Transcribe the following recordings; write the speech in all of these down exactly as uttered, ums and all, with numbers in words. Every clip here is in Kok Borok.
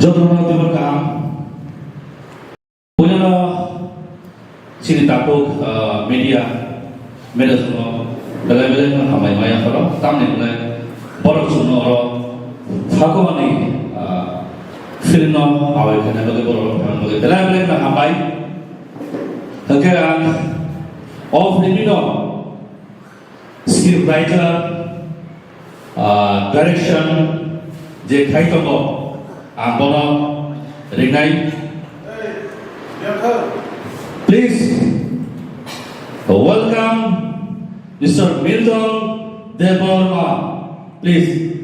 Jotono tubur kaham. Puilano chini takhuk, ah, media, media sono belai belai no hambai maya khoro. Tamni belai borok chwngno oro Phakuani, ah, film no awai khana bagwi borok rok phana bagwi belai belai no hambai. Hwnkhe ang o film no script writer, ah, direction je khai tongo, ang bono ringnai. Please welcome Mister Milton Debbarma. Please.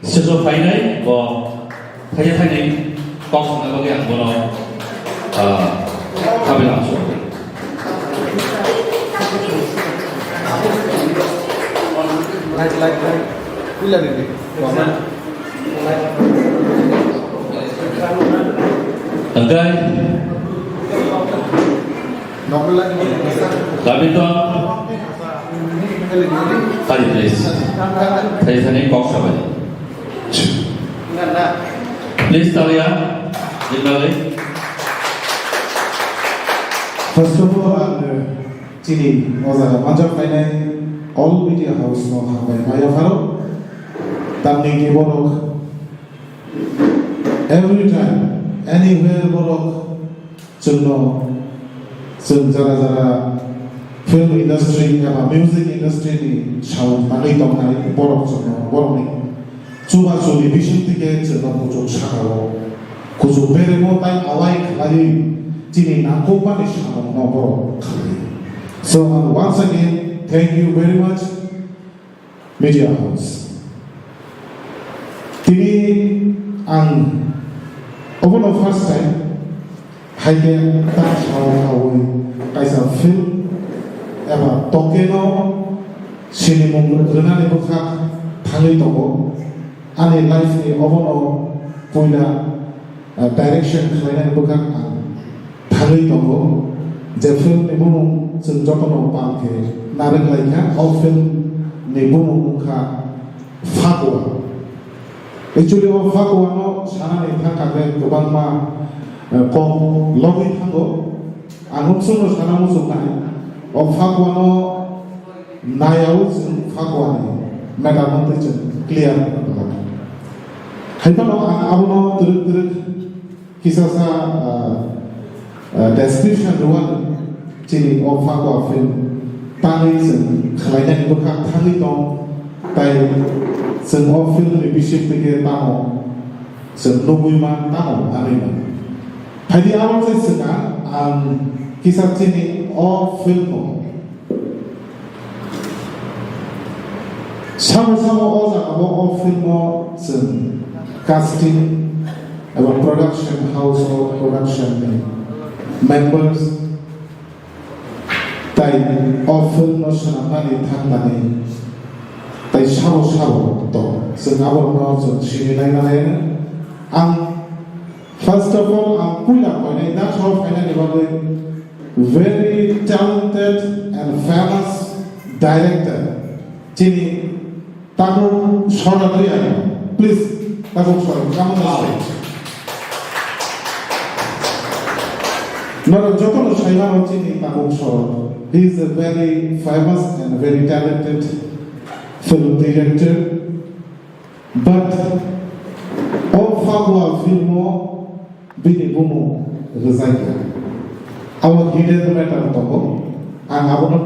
Sesok phainai bo thaisa thainwi kok swngna bagwi ang bono, ah, khabe lamso. Light, light, light. Puila nini. Angkai. Normal light. Kami to. Tadi, please. Tadi sana kok sabai. Please, Talia. Dimali. First of all, ang, eh, chini o jaga manjak phainai all media house no hambai maya pharo. Tamni ke borok every time, anywhere borok Chwngno, chwng jara jara film industry eba music industry ni sound manwi tongnai borok chwngno borokni chubachu ni bisingtwi khe chwngno kuchuk sakao, kuchuk beremo tai awai khlaiwi chini nangkukmani samungno borok khlai. So, ang once again thank you very much. Media House. Tini ang obono first time hai khe ta sao saui kaisa film eba tokeno sinimung rwnani bwkha thangwi tongo. Ani life ni obono puila ah, direction khlainani bwkhak ang thangwi tongo, je film ni bumung chwng jotono pal khe narwk lai kha, o film ni bumung wngkha Phagua. Actually, o Phagua no sanani thangkha khe kwbangma, eh, kok logwi thango. Ang chwngno sana muchungnai, o Phagua no Naiyaui chwng Phaguani matter no tei chwng clear khlai. Hai phano ang abono twrwk twrwk kisa sa, ah, ah, description rwani chini o Phagua film tangwi chwng khlainani bwkha thangwi tong, tai chwng o film ni bising twi khe tamo chwng nugwi man tamo manwi man. Phaidi abo se swkang ang kisa chini o film o Samo samo o jaga o, o film o chwng casting eba production house o production ni members tai o film no swnamnani thangmani tai sabo sabo to chwng abo no chwng sini naina naina ang first of all ang puila koinai da so phainani bagwi very talented and famous director. Chini Takhuk Shorod Reang. Please, Takhuk Shorod, come on the stage. Norok jotono saimano chini Takhuk Shorod. He is a very famous and very talented film director. But o Phagua film o bini bumung rwjak ya. Abo hidden matter tongo. Ang abono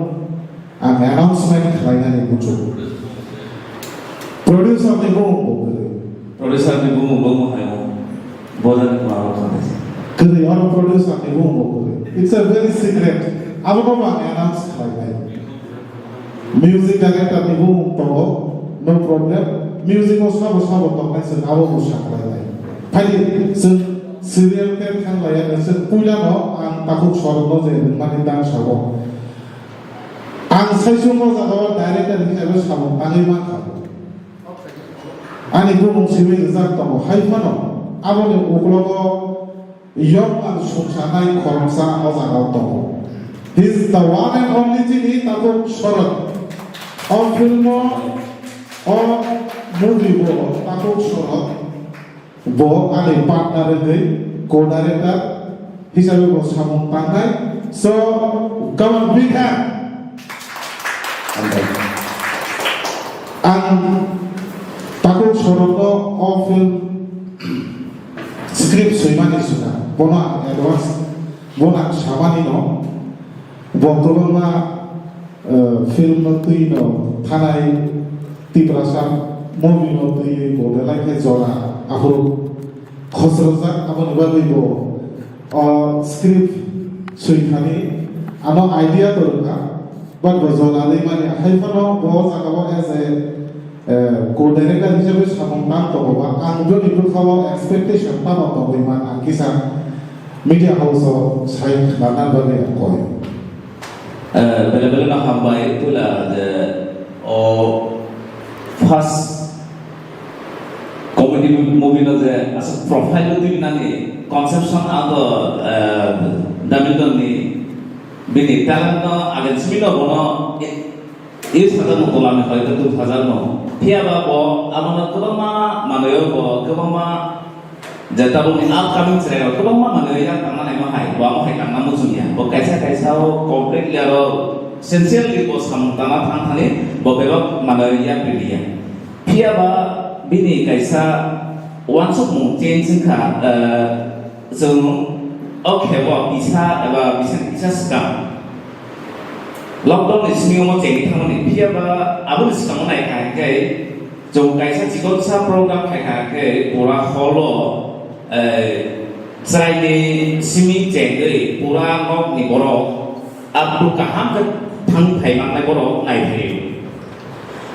ang announcement khlainani muchungo. Producer ni bumung bo kwrwi. Producer ni bumung bo mo hayo. Bo jani ma abo kha. Kwrwi, oro producer ni bumung bo kwrwi. It's a very secret. Abono bo ang announce khlainai. Music director ni bumung tongo, no problem. Music o sabo sabo tongnai chwng abo bo sakhlainai. Phaidi chwng serial khe thanglaiya, chwng puila no ang Takhuk Shorod no je rwngmani dang sabo. Ang saichung o jaga o director hisabe samung tangwi mankha. Ani bumung simi rijak tongo, hai phano aboni uklogo Yokman sumsanai khoroksa o jaga o tongo. He is the one and only chini Takhuk Shorod. O film o, o movie bo Takhuk Shorod. Bo ani partner wngwi co-director hisabe bo samung tangnai. So, come on, big hand. Ang takhuk sorokno o film script swimani swkang, bono ang advance, bono ang samani no, bo kwbangma, eh, film no twi no thanai, Tiprasa movie no twi bo belai khe jora aphuru khosrojak, aboni bagwi bo o script swithani ano idea to rwkha, but bo jora rwimani hai phano bo jagao as a, eh, co-director hisabe samung tang tongo ba ang joni bwkhao expectation tamo tongwi man ang kisa media house o sai khna bagwi ang koi. Eh, bele bele no hambai pula je o first comedy movie no je aswk profile o twi nani conception ang to, eh, Damildon ni bini talent no agen simi no bono i, i sajak no tola ni hoito two thousand no. Phiya ba bo amo no kwbangma manwi o bo kwbangma je tabuk ni upcoming chwrai rok kwbangma manwi o yak tangna naima hai bo amo hai tangna muchung ya. Bo kaisa kaisa o completely aro sincerely bo samung tangna thang thani bo bebak manwi yak rili ya. Phiya ba bini kaisa uansukmung change wngkha, eh, chwng o khebo kisa eba bising kisa swkang lockdown ni simi omo chengwi thangmani. Phiya ba aboni swkango naikha hwnkhe chwng kaisa chikonsa program khaikha hwnkhe pura hall o, eh, chwraini simi chengwi pura nokni borok Abdul kaham khe thang phai mangnai borok nai phai.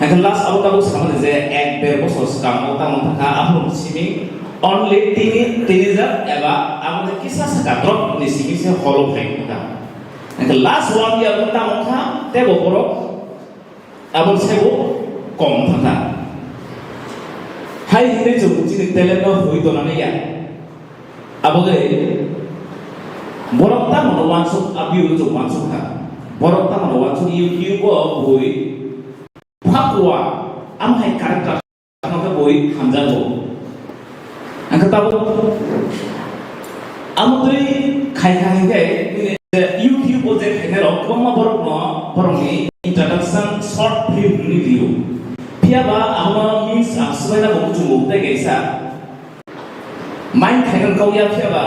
Hingkhe last abo tabuk samani je ek der bosor swkango tamo thangkha aphuru simi only tini, tini jak eba abo kisa swka drop ni simi se holo phai wngkha. Hingkhe last one year tamo kha tebo borok Aboni saibo kom thangkha. Hai hwnwi chwng chini talent no hoi tonani ya. Abo de borok tamo no wansuk, a view no chwng wansuk kha. Borok tamo no wansuk, YouTube o bui phakwa, am hai character Tamo khe bui hamjakgo. Ang khe tabuk amo twi khai khai hingkhe bini YouTube o je khainai rok kwbangma borok no borok ni introduction short film ni video. Phiya ba amo means ang swbaina bo muchungo tei kaisa mind khaina kok ya phiya ba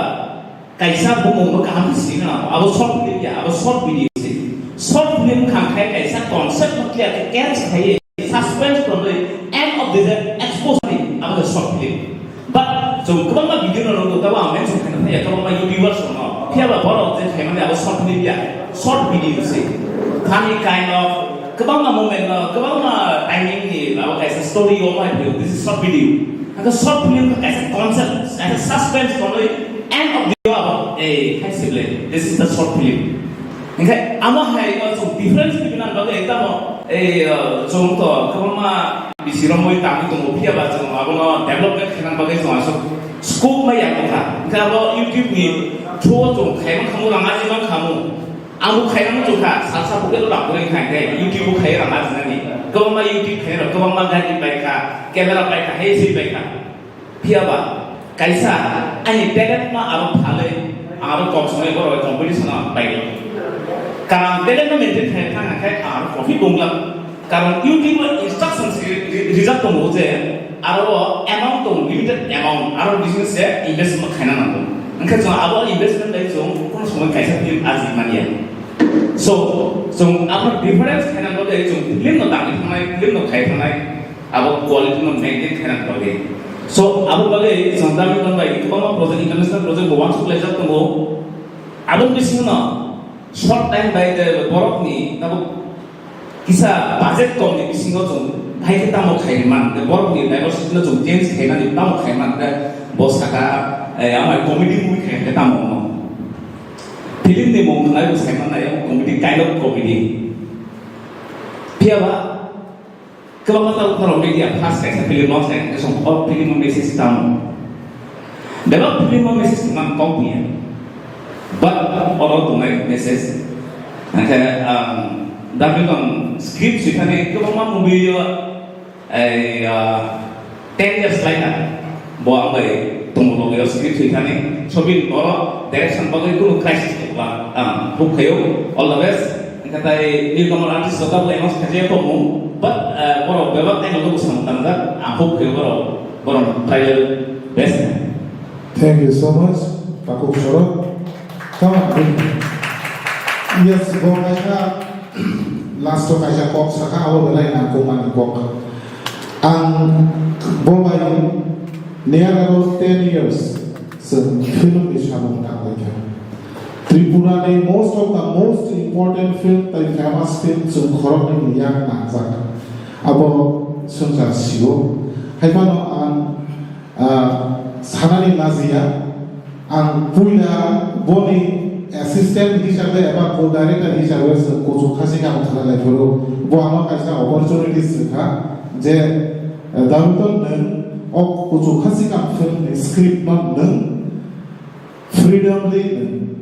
Kaisa bumung no kaham khe sini nang, abo short film ya, abo short video se. Short film khang khai kaisa concept no clear khe catch khai, suspense from the end of the expose ni, abo the short film. But chwng kwbangma video no nukgo, tabo ang mention khaina thaya, kwbangma YouTubers no. Phiya ba borok je khaimani abo short film ya, short video se. Funny kind of, kwbangma moment no, kwbangma timing ni, abo kaisa story o mai phai, this is short video. Hingkhe short film khe kaisa concept, kaisa suspense tonwi end of the abo, eh, hai se ble, this is the short film. Hingkhe amo hai no chwng difference twi nang bagwi tamo, eh, uh, chwng to kwbangma bisi romwi tangwi tongo, phiya ba chwng abono development khaina bagwi chwng aswk scope ma ya tongkha. Hingkhe abo YouTube ni through o chwng khaima khamu, rang aji ma khamu. Ang bo khaina muchung kha, salsa bo khe rang kwrwi khai khe, YouTube bo khai rang ajinani. Kwbangma YouTube khai rok, kwbangma gari pai kha, camera pai kha, hai se pai kha. Phiya ba, kaisa ani talent no aro phalwi, ang aro kok somoi borok bai competition o pai. Karon talent no maintain khai thang khe, ang aro trophy bunglam. Karon YouTube o instructions ri-, ri-, rijak tongo je aro amount tongo, limited amount, aro business se investment khaina nango. Hingkhe chwng abo investment bai chwng kono somoi kaisa film arji manya. So, chwng abo difference khaina bagwi chwng film no tangwi thangnai, film no khai thangnai, abo quality no maintain khaina bagwi. So, abo bagwi chwng Damildon bai kwbangma project, international project bo wansuk laijak tongo. Aboni bisingo no short time bai de borokni tabuk Kisa budget kom ni bisingo chwng hai khe tamo khai man, tei borok ni diversity no chwng change khai mani tamo khai man, tei bo saka, eh, amai comedy movie khai khe tamo no. Film ni mung khnai bo sai man nai, comedy, kind of comedy. Phiya ba, kwbangma ta ukhorok media first kaisa film no sai, khe song o film no message tamo. Bebak film o message man kok niya. But oro tongnai message. Hingkhe, um, Damildon script sithani kwbangma movie o, eh, uh, ten years later. Bo ang bai tongmung logi o script swi thani, so bini oro direction bagwi kunu crisis tongla ang hope khaio. All the best. Hwnkhe tai newcomer artist rok tabuk announce khaijak tongmung, but, eh, borok bebak taino luku samung tangjak, ang hope khaio borok, borok trailer best. Thank you so much, Takhuk Sorok. Come on, bring. Yes, bo kaisa last o kaisa kok saka, abo belai nangkukmani kok. Ang bo bai near about ten years chwng film ni samung tanglaikha. Tripura ni most of the most important film tai famous film chwng khoroknwi ni yak nangjak. Abo swngchar sio. Haiphano ang Ah, sanani lajiya, ang puila boni assistant hisabe eba co-director hisabe se kuchuk khasi kam khlai lai phuru, bo ano kaisa opportunity swkha je, eh, Daruton nwng o kuchuk khasi kam film ni script no nwng freedomly nwng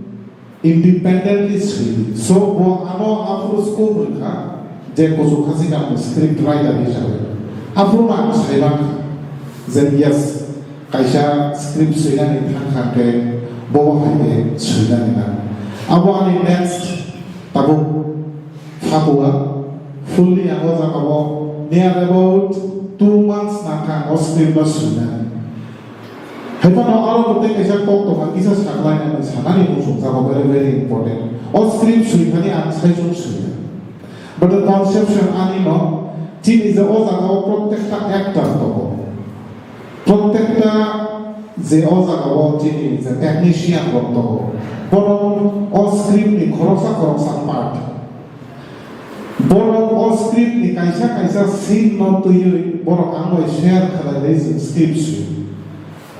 independently swi. So, bo ano aphuru scope rwkha je kuchuk khasi kamni script writer hisabe. Aphuru ang saimankha je yes, kaisa script swinani thangkha khe bo hai khe swinani na. Abo ani next tabuk Phakua, fully ang o jaga o near about two months nangkha ang o script no swinani. Haiphano aro bo tei kaisa kok tongkha, kisa saklainani sanani muchung jaga very, very important. O script swithani ang saichung swiya. But the conception ani no, chini je o jaga o prottekta actor tongo. Prottekta je o jaga o chini je technician rok tongo, borok o script ni khoroksa khoroksa part. Borok o script ni kaisa kaisa scene no twiwi borok ang bai share khlai bai chwng script swi.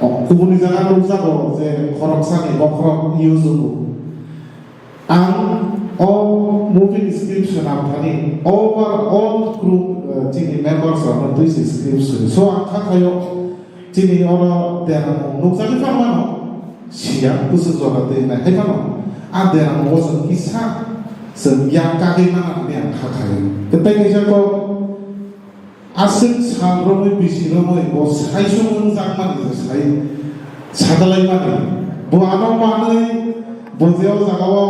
O, kubuni jaga nukjago je khoroksa ni bokhorok use wngo. Ang o movie ni script swnam thani overall group, eh, chini members rok no twi se script swi. So ang kha khayo chini oro derang nukjagwi phano mano. Siyang bwswk jora twi nai hai phano. A derang o chwng kisa chwng yak kagwi mana hwnwi ang kha khayo. Tei kaisa kok Aswk sal romwi bisi romwi bo saichung wngjakmani je sai sadalaimani. Bo ano manwi bo je o jagao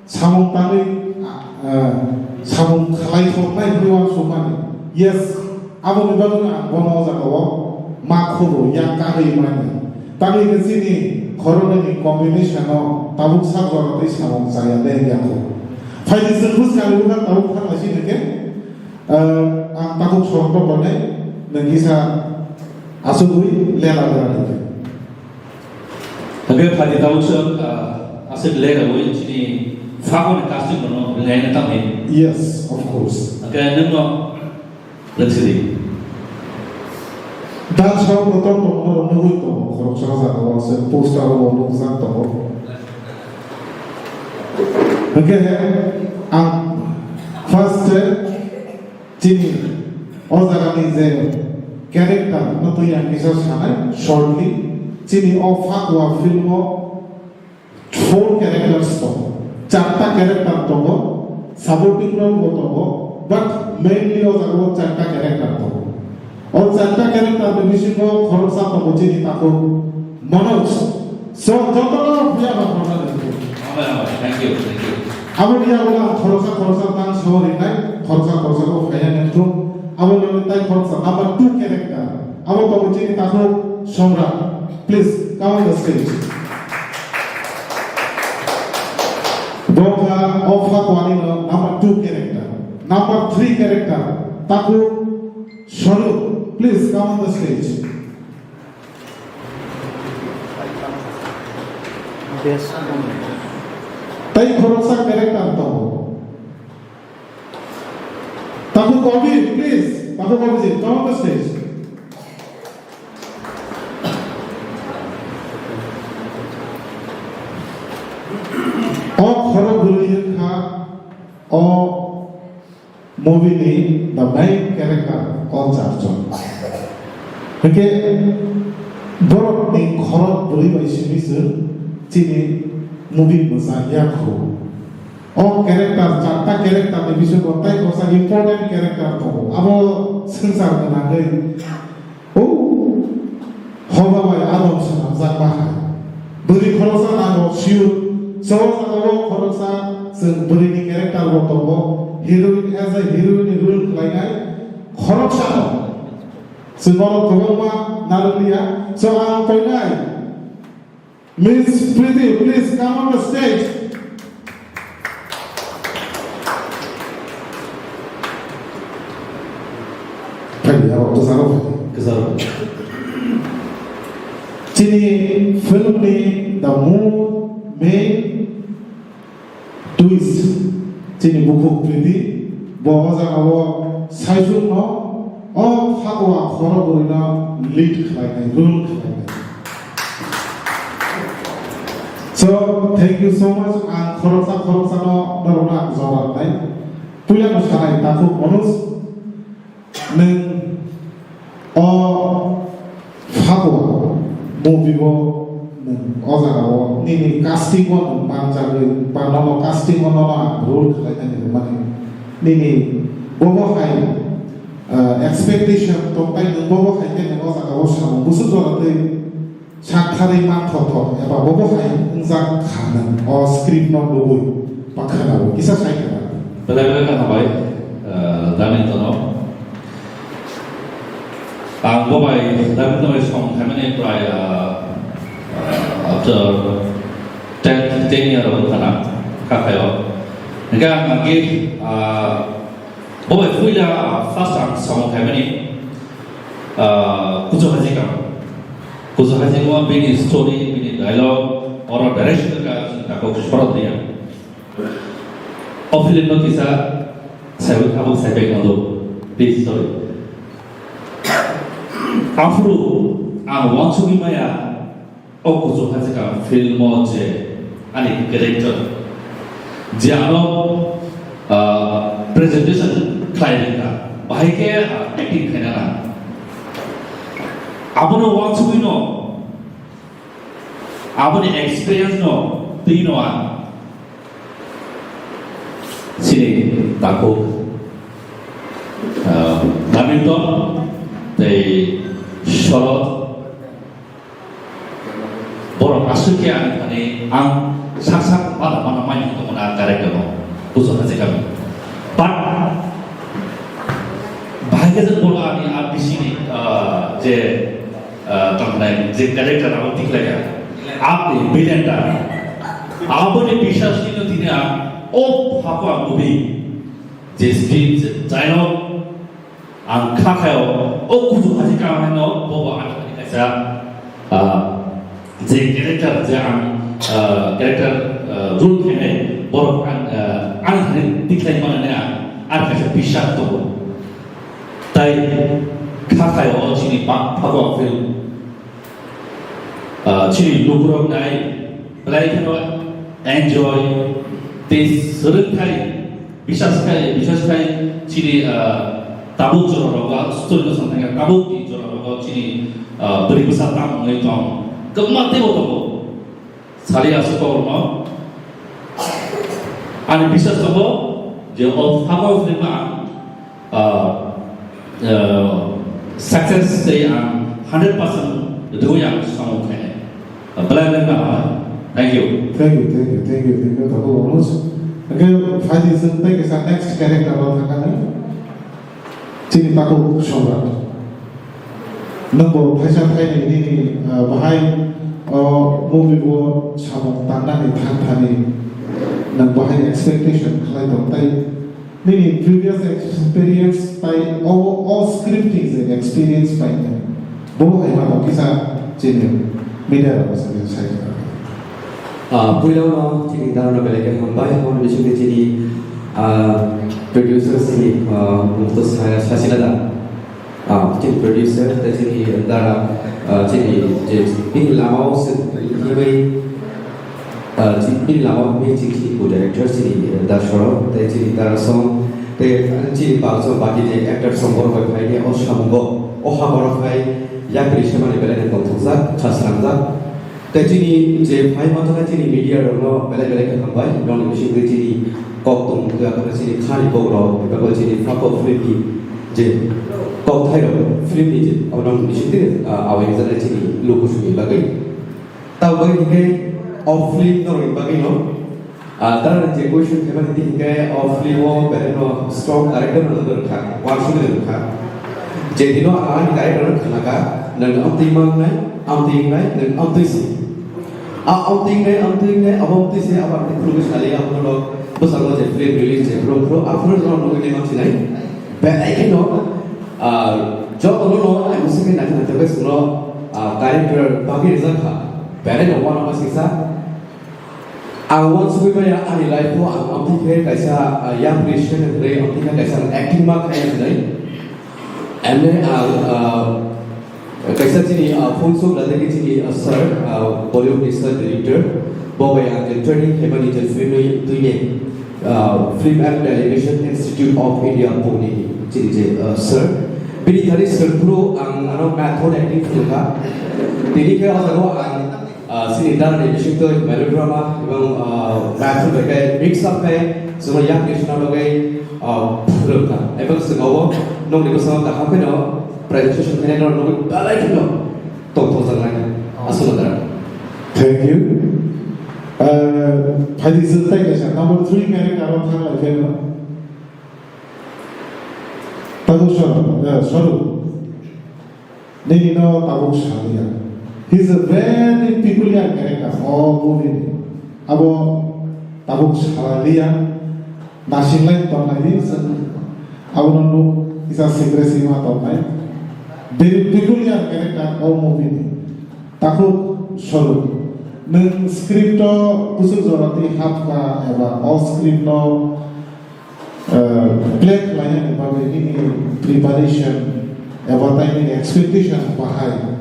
samung tangwi, ah, samung khlaithoknai hwnwi uansukmani. Yes, aboni bagwino ang bono o jagao ma khubo yak kagwi mani. Tamni hwnkhe chini khoroknwini combination-o tabuk sak jora tei samung chaya de wngya kho. Phaidi chwng bwskang rwkha tabuk thang lai chini hwnkhe. Ah, ang tabuk sorok rok hwnwi nwng kisa asugwi lela lela nukha. Hwnkhe phaidi tabuk se, ah, aswk lela wi chini phagoni casting bono rwngya na tamo? Yes, of course. Hwnkhe nwngno rwngsidi. Dance rok kotor tongo, nugwi tongo, khoroksa jagao se poster rok nukjak tongo. Hwnkhe ang first, eh, chini o jagani je character no twi ang kisa sanai shortly, chini o Phakua film o four characters tongo, charta character tongo, supporting role bo tongo, but mainly o jagao charta character tongo. O charta character ni bisingo khoroksa tongo chini takhuk Manoj. So, jotono phiya ba khoroksa tongo. Hambai, hambai. Thank you, thank you. Aboni yagulo ang khoroksa khoroksa tang so rinai, khoroksa khoroksa bo phaiya nangthung. Aboni tai khoroksa number two character. Abo tongo chini takhuk Somrat. Please, come on the stage. Bo kha o Phakuani no number two character. Number three character, takhuk Sonu. Please, come on the stage. Best. Tai khoroksa character tongo. Takhuk Kabir, please. Takhuk Kabir ji, come on the stage. O khorok bwrwi wngkha o movie ni the main character o charjon. Hwnkhe borok ni khorok bwrwi bai simi se chini movie mwchang ya khu. O character, charta character ni bisingo tai kosa important character tongo. Abo swngchar gwnangwi, o, Hoba bai adom swnamjakma hai. Bwrwi khoroksa nango sure. So jagao khoroksa chwng bwrwini character bo tongo. Heroine as a heroine role khlainai khoroksa no. Chwng oro kwbangma narwkliya. So ang painai. Miss Priti, please come on the stage. Phai, abo kwcharo phai. Kwcharo. Chini film ni the more main twist, chini bukhuk Priti, bo o jaga o saichung no, o Phagua khoro bwrwi no lead khlai nai, role khlai nai. So, thank you so much. Ang khoroksa khoroksa no norok no ang jora rwnai. Puila no sanai takhuk Manoj, nwng o Phagua movie o nwng o jaga o nini casting o nwng manjagwi ba nono casting o nono ang role khlai thani rwmani nini bobo hai, ah, expectation tongthai nwng bobo hai khe nwng o jaga o samung bwswk jora twi Saktharwi manthothok eba bobo hai wngjak kha nwng o script no nugwi ba khwnao kisa sai khna. Belai belai kha hambai, eh, Daniel tono. Ang bo bai Daniel tono song khaimani prai, eh, eh, after ten, ten year ago khana kha khaio. Hingke ang agi, eh, bo bai puila, eh, first ang song khaimani, eh, Kuchu Haji Kam. Kuchu Haji Kama bini story, bini dialogue, oro direction ka chwng takhuk Shorod Reang. O film no kisa saiwi tabuk saibai kondo. Please, sorry. Aphuru ang wansugwi maya o Kuchu Haji Kama film o je ani character je ano, ah, presentation khlai rwkha, bahai khe, ah, acting khaina na. Abono wansugwi no, aboni experience no twi no ang chini takhuk, ah, Hamilton tei Shorod Borok aswk khe ani thani ang sak sak mana mana mai tongmani ang correct no bujo haje kami. But bahai khe borok ani R B C ni, ah, je, ah, tongmani je character abo tikhlai ya. Aboni villain ta. Aboni biswas ni no tini ang o Phagua movie je script je dialogue Ang kha khaio, o Kuchu Haji Kama no bobo ani thani kaisa, ah, je character je ang, ah, character, ah, role khainai borok ang, ah, ani thani tikhlai mano hwnwi ang ani kaisa biswas tongo. Tai kha khaio o chini ba Phagua film. Ah, chini lukurok nai belai kheno enjoy tei swrwng khai, biswas khai, biswas khai chini, ah, tabuk jora rogo, story no samthang tabuk ni jora rogo chini, ah, bwrwi bwsa tam wngwi tong kwbangma teibo tongo. Sari aswk koborno ani biswas tongo je o Phagua film ang ah, ah, success tei ang hundred percent rwui ang samung khainai. Ah, belai belai no hambai. Thank you. Thank you, thank you, thank you, thank you, Takhuk Manoj. Hwnkhe phaidi chwng tei kisa next character o thangkha nai. Chini Takhuk Samrat. Nwng bo phaisa phaini nini, ah, bahai o movie o samung tangnani thang thani nwng bahai expectation khlai tong tei Nini previous experience pai o, o scripting je experience pai ne. Bo hai ma kisa chini media rok se sai. Ah, puila no chini dano belai ke hambai, hon bisu ke chini, ah, producer chini, ah, Mukto Sa-, Sasila da. Ah, chini producer, tei chini dara, ah, chini je bini lama o se, hibai, ah, chi-, bini lama o bini chini co-director chini, eh, da Shorod, tei chini dara song, tei chini baksa baki je actor song borok bai phai ni o samungo, o ha borok phai yapri semani belai ni tongthokjak, kha srangjak. Tei chini je phai manthoknai chini media rokno belai belai khe hambai, nokni bisingtwi chini kok tong twi akhorno chini khani bokrok, eba chini Phagua film ni Je, kok thairok film ni je, abono ang bisi de, ah, awai jana chini luku suni bagwi. Tabo bagwi hingke o film norok ni bagwi no, ah, tara je question khaimani di hingke o film o belai no strong character no dorkha, uansugwi dorkha. Je dino ani director no khanaka, nang amtwi mangnai, amtwi wngnai, nang amtwi si. A amtwi wngnai, amtwi wngnai, abo amtwi si, abo amtwi phunugwi sali, abono bwskango je film release je phuru phuru, aphuru no nugwi nai mansinai. Belai kheno, ah, jotono no, ai, musiki naithok naithok khe chwngno, ah, director bagwi rijak kha. Belai no uanama sisa. Ang uansugwi maya ani life o ang amtwi khe kaisa, ah, young musician hwnwi amtwi khe kaisa acting ma khaina hwnwi. Emne ang, ah, kaisa chini, ah, phone show ladagi chini, ah, sir, ah, Bollywood ni sir director, bo bai ang je training khaimani je film ni twini, ah, Film and Television Institute of India Pune ni chini je, ah, sir. Bini thani sir phuru ang ano method acting phunukha. Tini khe o jaga o ang, ah, chini dana ni bisingtwi melodrama ebong, ah, method bai khe mix up khe chwngno yak ni swnam bagwi, ah, phunukha. Ebong chwng obo nokni bwskango kaham kheno presentation khainai norok nugwi belai kheno tongthok jaknai. Aswk da. Thank you. Uh, phaidi chwng tei kaisa number three character o thang lai pheno. Tabuk Sor, uh, Soru. Nini no tabuk saliya. He is a very peculiar character o movie ni. Abo tabuk saliya. Nasinglai tongnai di chwng abono nuk kisa secrecy ma tongnai. Very peculiar character o movie ni. Takhuk Soru, nwng script o bwswk jora twi hapkha eba o script no, eh, play khlainani bagwi nini preparation eba tei nini expectation bahai?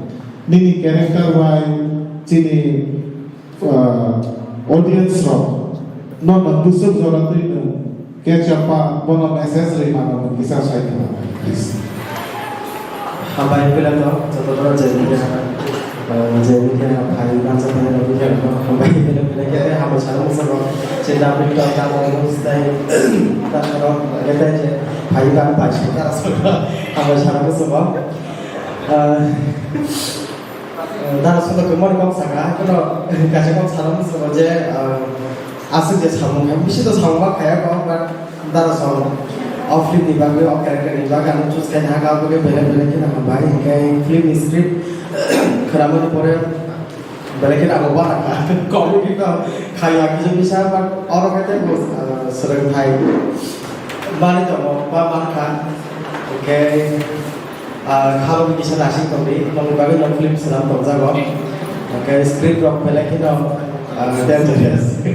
Nini character bai chini ah, audience rok no nwng bwswk jora twi nwng catch up ma bono message rwi mano nwng kisa sai khna, please. Hambai pila to joto no je media, ah, je media phai na sa phai na media no hambai pila pila khe hambai sana musa ro je da pila ta mo musa tai ta ro khe tai je phai kan pai sa ta sa hambai sana musa ro. Ah, Dara soto kwmani kok saka, kono kaisa kok sana muchungo je, ah, aswk je samung hai, bisi to samung ma khaya kok, but dara song o film ni bagwi, o character ni bagwi ano choose khaina haka, aboni belai belai kheno hambai, hinkhe film ni script khwnamani pore belai kheno abo uanakha, comedy to khaya kisa misa, but oro khe tei bo, ah, swrwngthai manwi tongo, ba mankha, hinkhe Ah, kha bo kisa nasing tongdi, tongni bagwi no film swnam tongjago. Hwnkhe script rok belai kheno, ah, dangerous.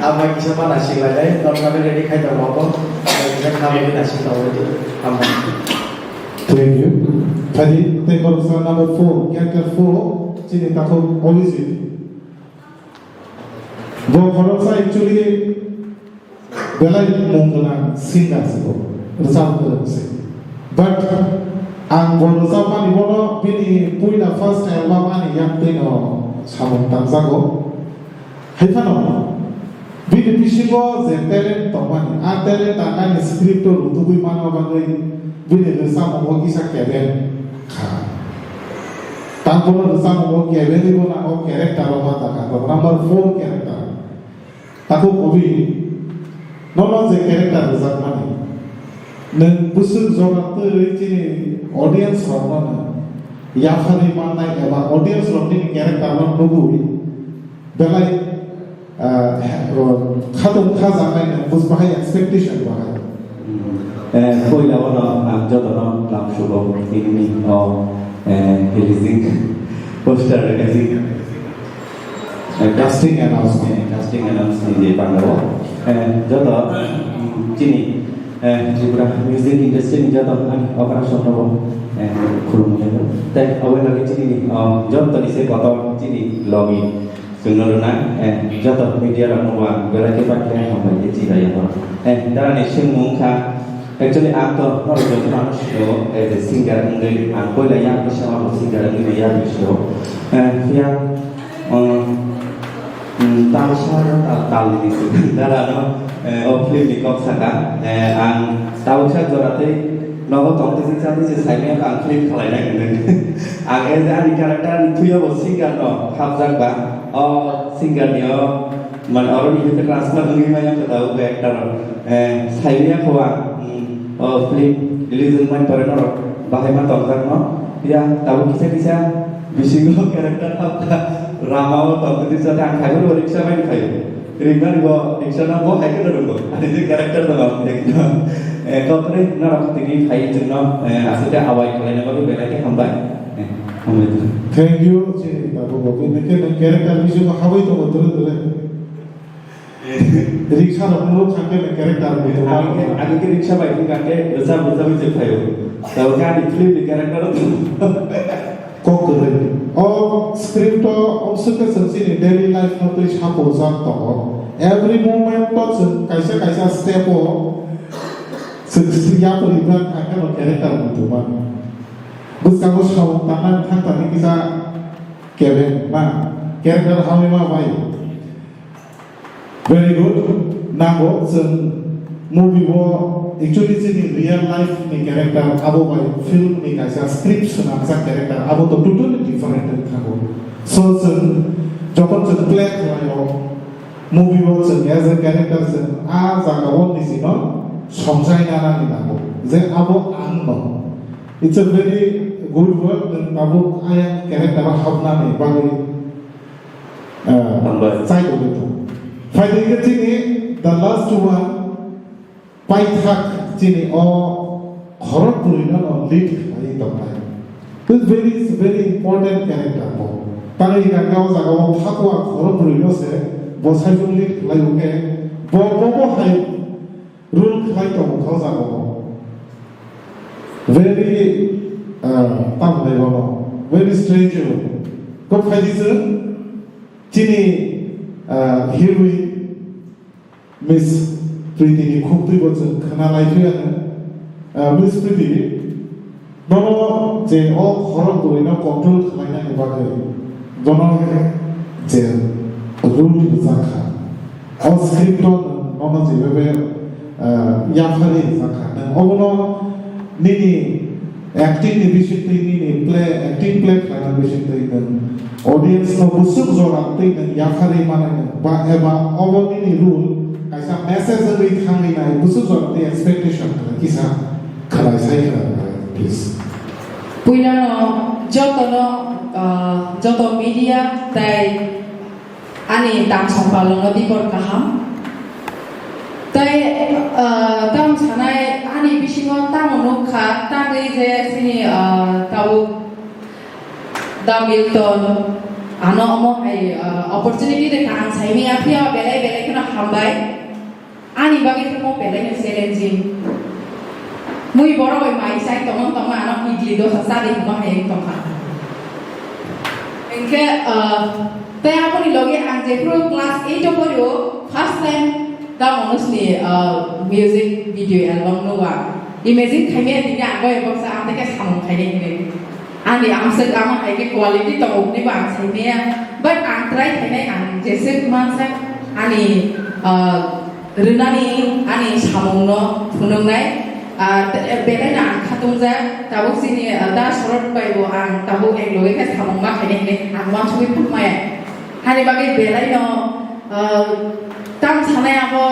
Abo kisa ma nasing lailai, tongna bagwi ready khai tongo abo. Kisa kha bo nasing tongdi. Hambai. Thank you. Phadi tei khoroksa number four, character four, chini takhuk Abhijit. Bo khoroksa actually belai mung gwnang singer se bo, rwchap kwrwng se. But ang bo rwchapmani bono bini puila first album ani yaktwino samung tangjago. Hai phano bini bisingo je talent tongmani, a talent ang ani script o rwtugwi manna bagwi bini rwchapmungo kisa kebeng kha. Tang bono rwchapmungo kebengwi bono o character o ma ta kha, number four character. Takhuk Obi, nono je character rwjakmani, nwng bwswk jora twi chini audience rokno nwng yapharwi mannai eba audience rok nini character no nugwi belai, ah, khatung khajaknai nwng bus bahai expectation bahai. Eh, puila o no ang jotono lam sugo nini o, eh, releasing poster releasing. Eh, casting announcement, casting announcement je pangao. Eh, joto, mm, chini, eh, Tripura music industry ni joto ani okra sokno bo, eh, khulumjak. Tei obo lagi chini, oh, joto ni se kotor chini logi. Chwngno rwna, eh, joto media rokno bo ang belai khe paikhe hambai khe chilaiya borok. Eh, darani swngmung wngkha, actually ang to norok joto mano sio, as a singer wngwi ang poila yak bwsa mano singer wngwi yak sio. Eh, phiya, um, um, tamsa tal, talni swk darano, eh, o film ni kok saka, eh, ang tabuksa jora tei Nogo tongtwi sing chati se saimaya ang film khwlainai hwnwi. Ang as a ani character ni thwiya bo singer no hapjak ba. O singer ni o man oro ni hwnkhe transfer wngwi maya khe tabuk actor. Eh, saimaya kho ang. Hmm. O film release wngmani pore norok bahai ma tongjak no. Ya, tabuk kisa kisa bisingo character hapkha. Rama o tongtwi sing chati ang khaibani bo riksa bai khaio. Rimani bo riksa no bo hai khe rwgo. Ani je character no ba ekdom. Eh, kothre norok tini phai chwngno, eh, aswk khe awai khlaina bagwi belai khe hambai. Eh, hambai. Thank you, chini tabuk bo. Bini khe nang character bisingo habwi tongo dole dole. Eh. Riksa rok no kha khe nang character bo. Ani khe, ani khe riksa bai khe kha khe rwchap rwchap bai je phaio. Tabuk khe ani film ni character o. Kok kwrwi. O script o omswk khe chwng chini daily life no twi sapo jak tongo. Every moment o chwng kaisa kaisa step o chwng yapri bwkha khe no character muchungma. Bwskango samung tangnani thang thani kisa kebeng ma character hamwi ma bai. Very good. Nango chwng movie o actually chini real life ni character abo bai film ni kaisa script swnamjak character abo to totally different wngwi thango. So chwng jokhon chwng play khlaio movie o chwng as a character chwng a jaga o nijino songchai nanani nango je abo ang no. It's a very good work nwng tabuk ayang character o hapnani bagwi. Ah, hambai. Chai tongwi tong. Phaidi khe chini the last one, paithak chini o khorok puri no no lead khlai tongnai. This very, is very important character bo. Tangwi hwnkha khe o jaga o phakwa khorok puri no se bo saichung lead khlai o khe bo, bo, bo hai role khlai tongo kha o jaga o. Very, ah, tamo nai bono. Very strange o. Kok phaidi chwng chini, ah, heroine Miss Priti ni khuk twi bo chwng khna lai phi ano. Ah, Miss Priti, nono je o khorok bwrwi no control khlainani bagwi bono je rule rwjak kha. O script o nwng nono je bebe, ah, yapharwi rwjak kha. Nwng obono nini acting ni bisingtwi, nini play, acting play khlaina bisingtwi nwng audience no bwswk jora twi nwng yapharwi manai nwng ba eba obo nini role kaisa message wngwi thangwi nai bwswk jora twi expectation khlai kisa khlai sai khlai please. Puilano jotono, ah, joto media tei ani tang songpalno dibor kaham. Tei, ah, tamo sanai ani bisingo tamo nukha, tangwi je chini, ah, tabuk Da Milton, ano omo hai, ah, opportunity rwkha ang saimaya phiya belai belai kheno hambai. Ani bagwi khe mo belai no challenging. Mui borok bai mai sai tongma tongma ano idli dosa chadi hwnma hai wng tongkha. Hinkhe, ah, tei aboni logi ang jephru class eight o porio first time Da Manoj ni, ah, music video album nugo ang. Imagine khaimaya tini ang bai baksa ang tei khe samung khainai hinwi. Ani amswk ama hai khe quality tongo hwnwi bo ang saimaya. But ang try khainai ang jeswk mansa ani, ah, rwnani ani samungno phunuknai, ah, te-, belai no ang khatungjak, tabuk chini, ah, Da Sorot bai bo ang tabuk ek loge khe samung ma khainai hinwi ang uansugwi phunukmaya. Hani bagwi belai no, ah, tamo sanai abo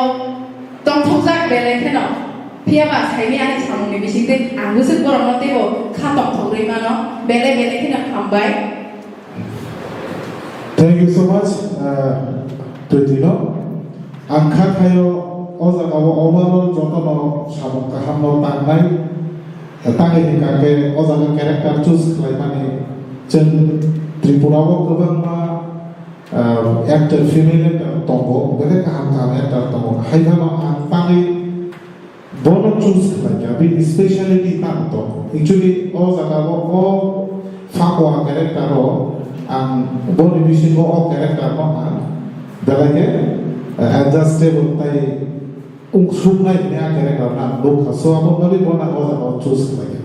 tongthokjak belai kheno. Phiya ba saimaya ani samungni bisingtwi ang bwswk borokno teibo kha tongthok rwi mano, belai belai kheno hambai. Thank you so much, uh, Priti no. Ang kha khaio o jaga o overall jotono samung kaham no tangnai. Tangwi hwnkha khe o jaga character choose khlaimani chwng Tripura o kwbangma, uh, actor, female actor tongo, belai kaham kaham actor tongo. Hai phano ang tangwi Bono choose khlaikha, bini speciality tamo tong. Actually, o jaga o, o Phakwa character o ang boni bisingo o character no ang belai khe, eh, adjustable tai ungsuknai hwnwi a character no ang nukha. So, abo bagwi bono o jaga o choose khlaikha.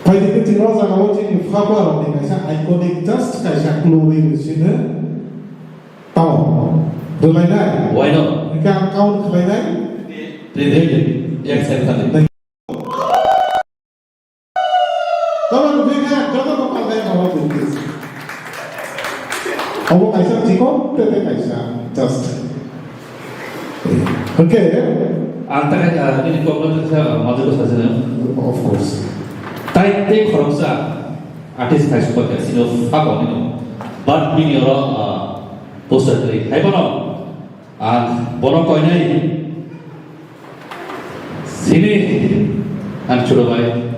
Phaidi khe chini o jaga o chini Phakwa rokni kaisa iconic, just kaisa clue rwi sino. Tamo. Rwlainai? Why not? Hingke ang count khlainai? Prevention. Yes, sir, sir. Obo kaisa chikon tete kaisa just. Okay. Ang takai, ah, nini kok no kha, ah, majuro sajana. Of course. Tai te khoroksa artist khai supak ya sino fako nino. But bini oro, ah, poster kri. Hai bono. Ang bono koinai. Sini, ang chulo bai.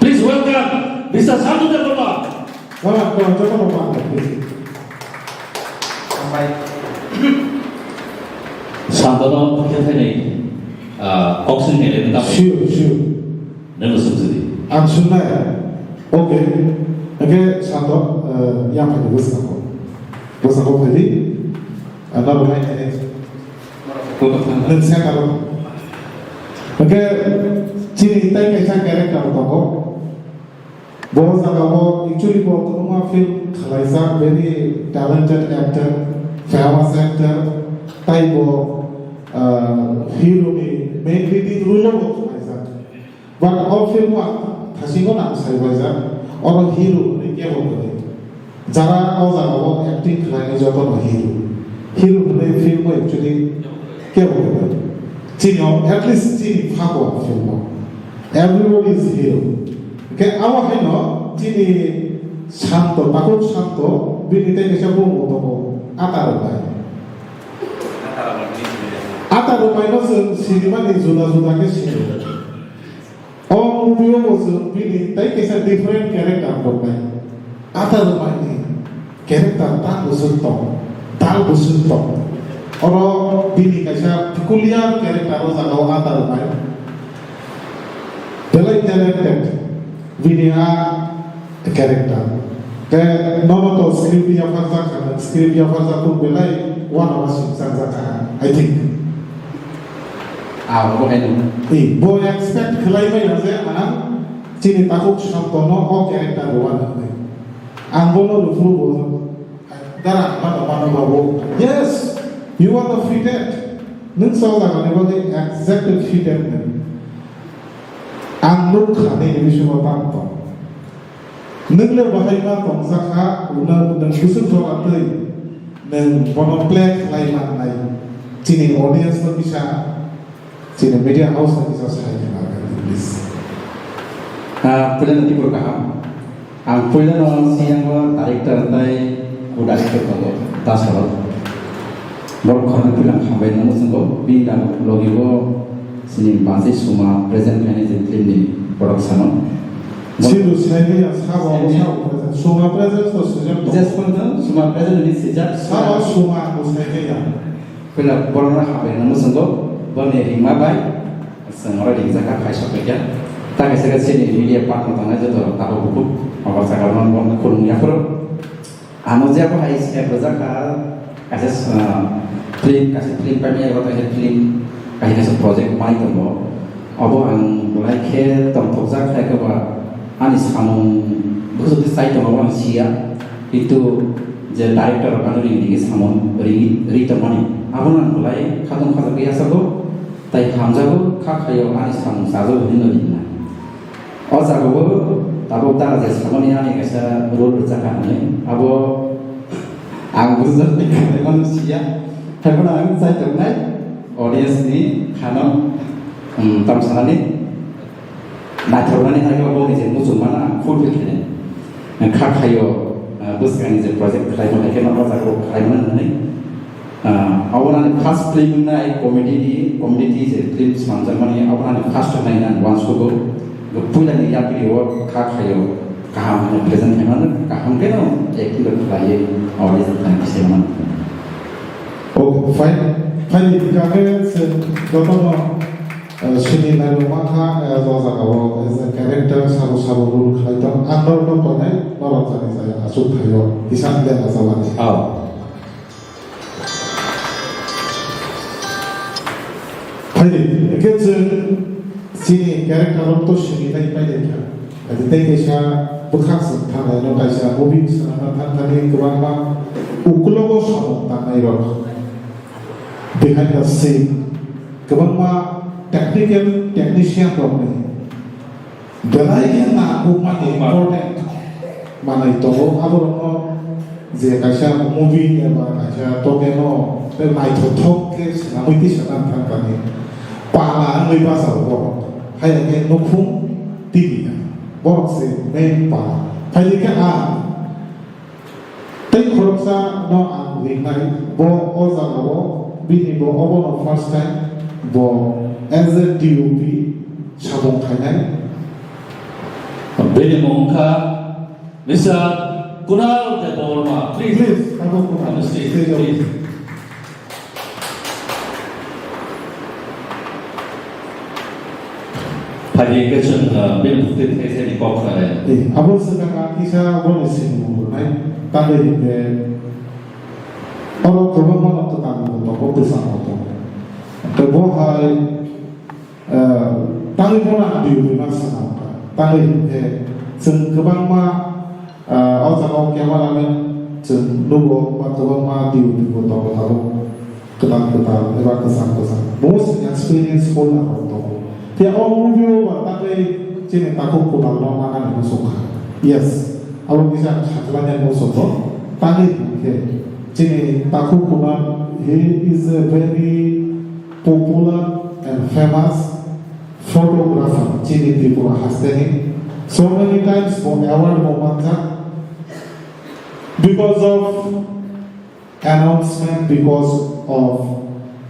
Please welcome Mister Santu Debbarma. Wala, ko, joto ko, ko. Santu no, khe thai nei, ah, kok sing nei, nei, nei. Sure, sure. Nang sung sini. Ang sunai. Okay. Okay, Santu, eh, yang phai bwskango. Bwskango phai di. Ano bo hai nai. Nung sa karo. Hwnkhe chini tai kaisa character tongo. Bo jaga o actually bo kwbangma film khwlaijak, very talented actor, famous actor, tai bo, ah, hero ni main leading role o bo khwlaijak. But o film o ang thasingo nang sai baijak, oro hero hwnwi kebo kwrwi. Jara o jaga o acting khlainai joto no hero. Hero hwnwi film o actually kebo kwrwi. Chini o, at least chini phago film o. Everybody is hero. Hwnkhe abo haino chini Santo, Takhuk Santo, bini tei kaisa bumung tongo, Ata Rwbai. Ata Rwbai no chwng sinimani juda juda khe sino. O movie o bo chwng bini tei kaisa different character tongnai. Ata Rwbai ni character ta bwswk tong, dal bwswk tong. Oro bini kaisa peculiar character o jaga o Ata Rwbai. Belai talented bini a character. Te nono to script yapharjak kha, script yapharjak khe belai uanama singchang jak kha, I think. Ah, bo hai no. Eh, bo expect khlai maya je ang chini Takhuk Santo no o character rwna hinwi. Ang bono rwphuru bo. Dara, mano, mano, babu. Yes, you are the fitted. Nwng sa jaga ni bagwi exactly fitted nwng. Ang nuk kha nini bisingo tang tong. Nwng le bahai ma tong jakha, nwng, nwng bwswk jora twi nwng bono play khlai mannai. Chini audience no kisa Chini media house ni kisa sai khna rwdi, please. Ah, puila no tibur kaham. Ang puila no siyang o director tai co-director tongo, Dasarok. Borok khoroknwi puila ang hambai nangma swngo, bini logi o chini Bachai Suma present khainai je film ni production o. Sidu sai ya sabo, sabo present. Suma present to sujak to. Just pun Suma present ni sijak. Sabo Suma ko sai ya. Puila borokno hambai rwna mwswngo, boni ringma bai chwng oro ringjak kha, khaisok paikha. Ta kaisa khe chini media partner tongnai joto tabuk bukhuk, abo sakao no bo khulumya phuru. Ano jebo hai step rwjak kha, kaisa, ah, film, kaisa film paimaya abo kaisa film, kaisa kaisa project mai tongo. Abo ang belai khe tongthokjak kha, khe ba ani samung bwswk khe chai tongo, abo ang siya. Kintu je director rok ano ring ring samung ring ri tongmani, abono ang belai khatong khajakgwi yachago, tai hamjago, kha khaio ani samung chajago hinwi no ringnai. O jagao tabuk dara je samani ani kaisa role rwjakha hinwi, abo ang bujak ni khaimano siya, haiphano ang chai tongnai audience ni khano, um, tamsanani naithoknani hai khe bo ni je muchungmano ang fulfill khainai. Kha khaio, ah, bwskangni je project khlaimani khe no o jagao khlaimano hinwi. Ah, abo ani first film wngnai comedy ni, comedy ni je film swnamjakmani, abo ani first wngnai hinwi ang uansugo. Bo puila ni yapri o kha khaio, kaham hwnwi present khaimano, kaham khe no acting rok khlaiwi audience ni thani kisa mano. Okay, fine. Fine, hingkha khe chwng jotono, eh, sini nairwkma kha, eh, o jagao, as a character, sabo sabo role khlai tong. Ang norokno tongnai, norok jani jaya, achuk thaio, kisa le achawani. Oh. Phaidi, hingkhe chwng chini character rok to sini nai paidai kha. Adi tei kaisa bwkhak swk thangnai no kaisa movie swnamna thang thani kwbangma ukulogo samung tangnai rok. Behind the scene kwbangma technical technician rokni belai khe nangkukmani important manwi tongo, aborokno Je kaisa movie eba kaisa tokeno tei naithothok khe swnamwi twi swnam thangkani pala wngwi bachao borok. Hai khe nukhung tibi ya. Borok se main pala. Phaidi khe ang tei khoroksa no ang ringnai bo o jagao bini bo obono first time bo as a D O P samung khainai. Bini mung kha Mister Kunal Debbarma, please. Please, Honorable Kunal. On the stage, please. Phaidi khe chwng, uh, bini bwkhwtwi thai thai ni kok khnanai. Eh, abo swkang ang kisa boni sini mung rwnai. Tangwi hwnkhe oro kwbangma no kwtal bo tongo, bwskango tongo. Tei bo hai Ah, tangwi bono ang D O P ma sana wngkha. Tangwi hwnkhe chwng kwbangma, ah, o jaga o camera man chwng nugo ba kwbangma D O P bo tongo tabuk kwtal kwtal eba kwcham kwcham. Bo se experience holder rok tongo. Phiya o movie o ba tangwi chini takhuk Kunal no manani muchungkha. Yes, abo kisa ang sakhlanya muchungo. Tangwi hwnkhe chini takhuk Kunal, he is a very popular and famous photographer chini Tripura hasteni. So many times bo award bo manjak because of announcement, because of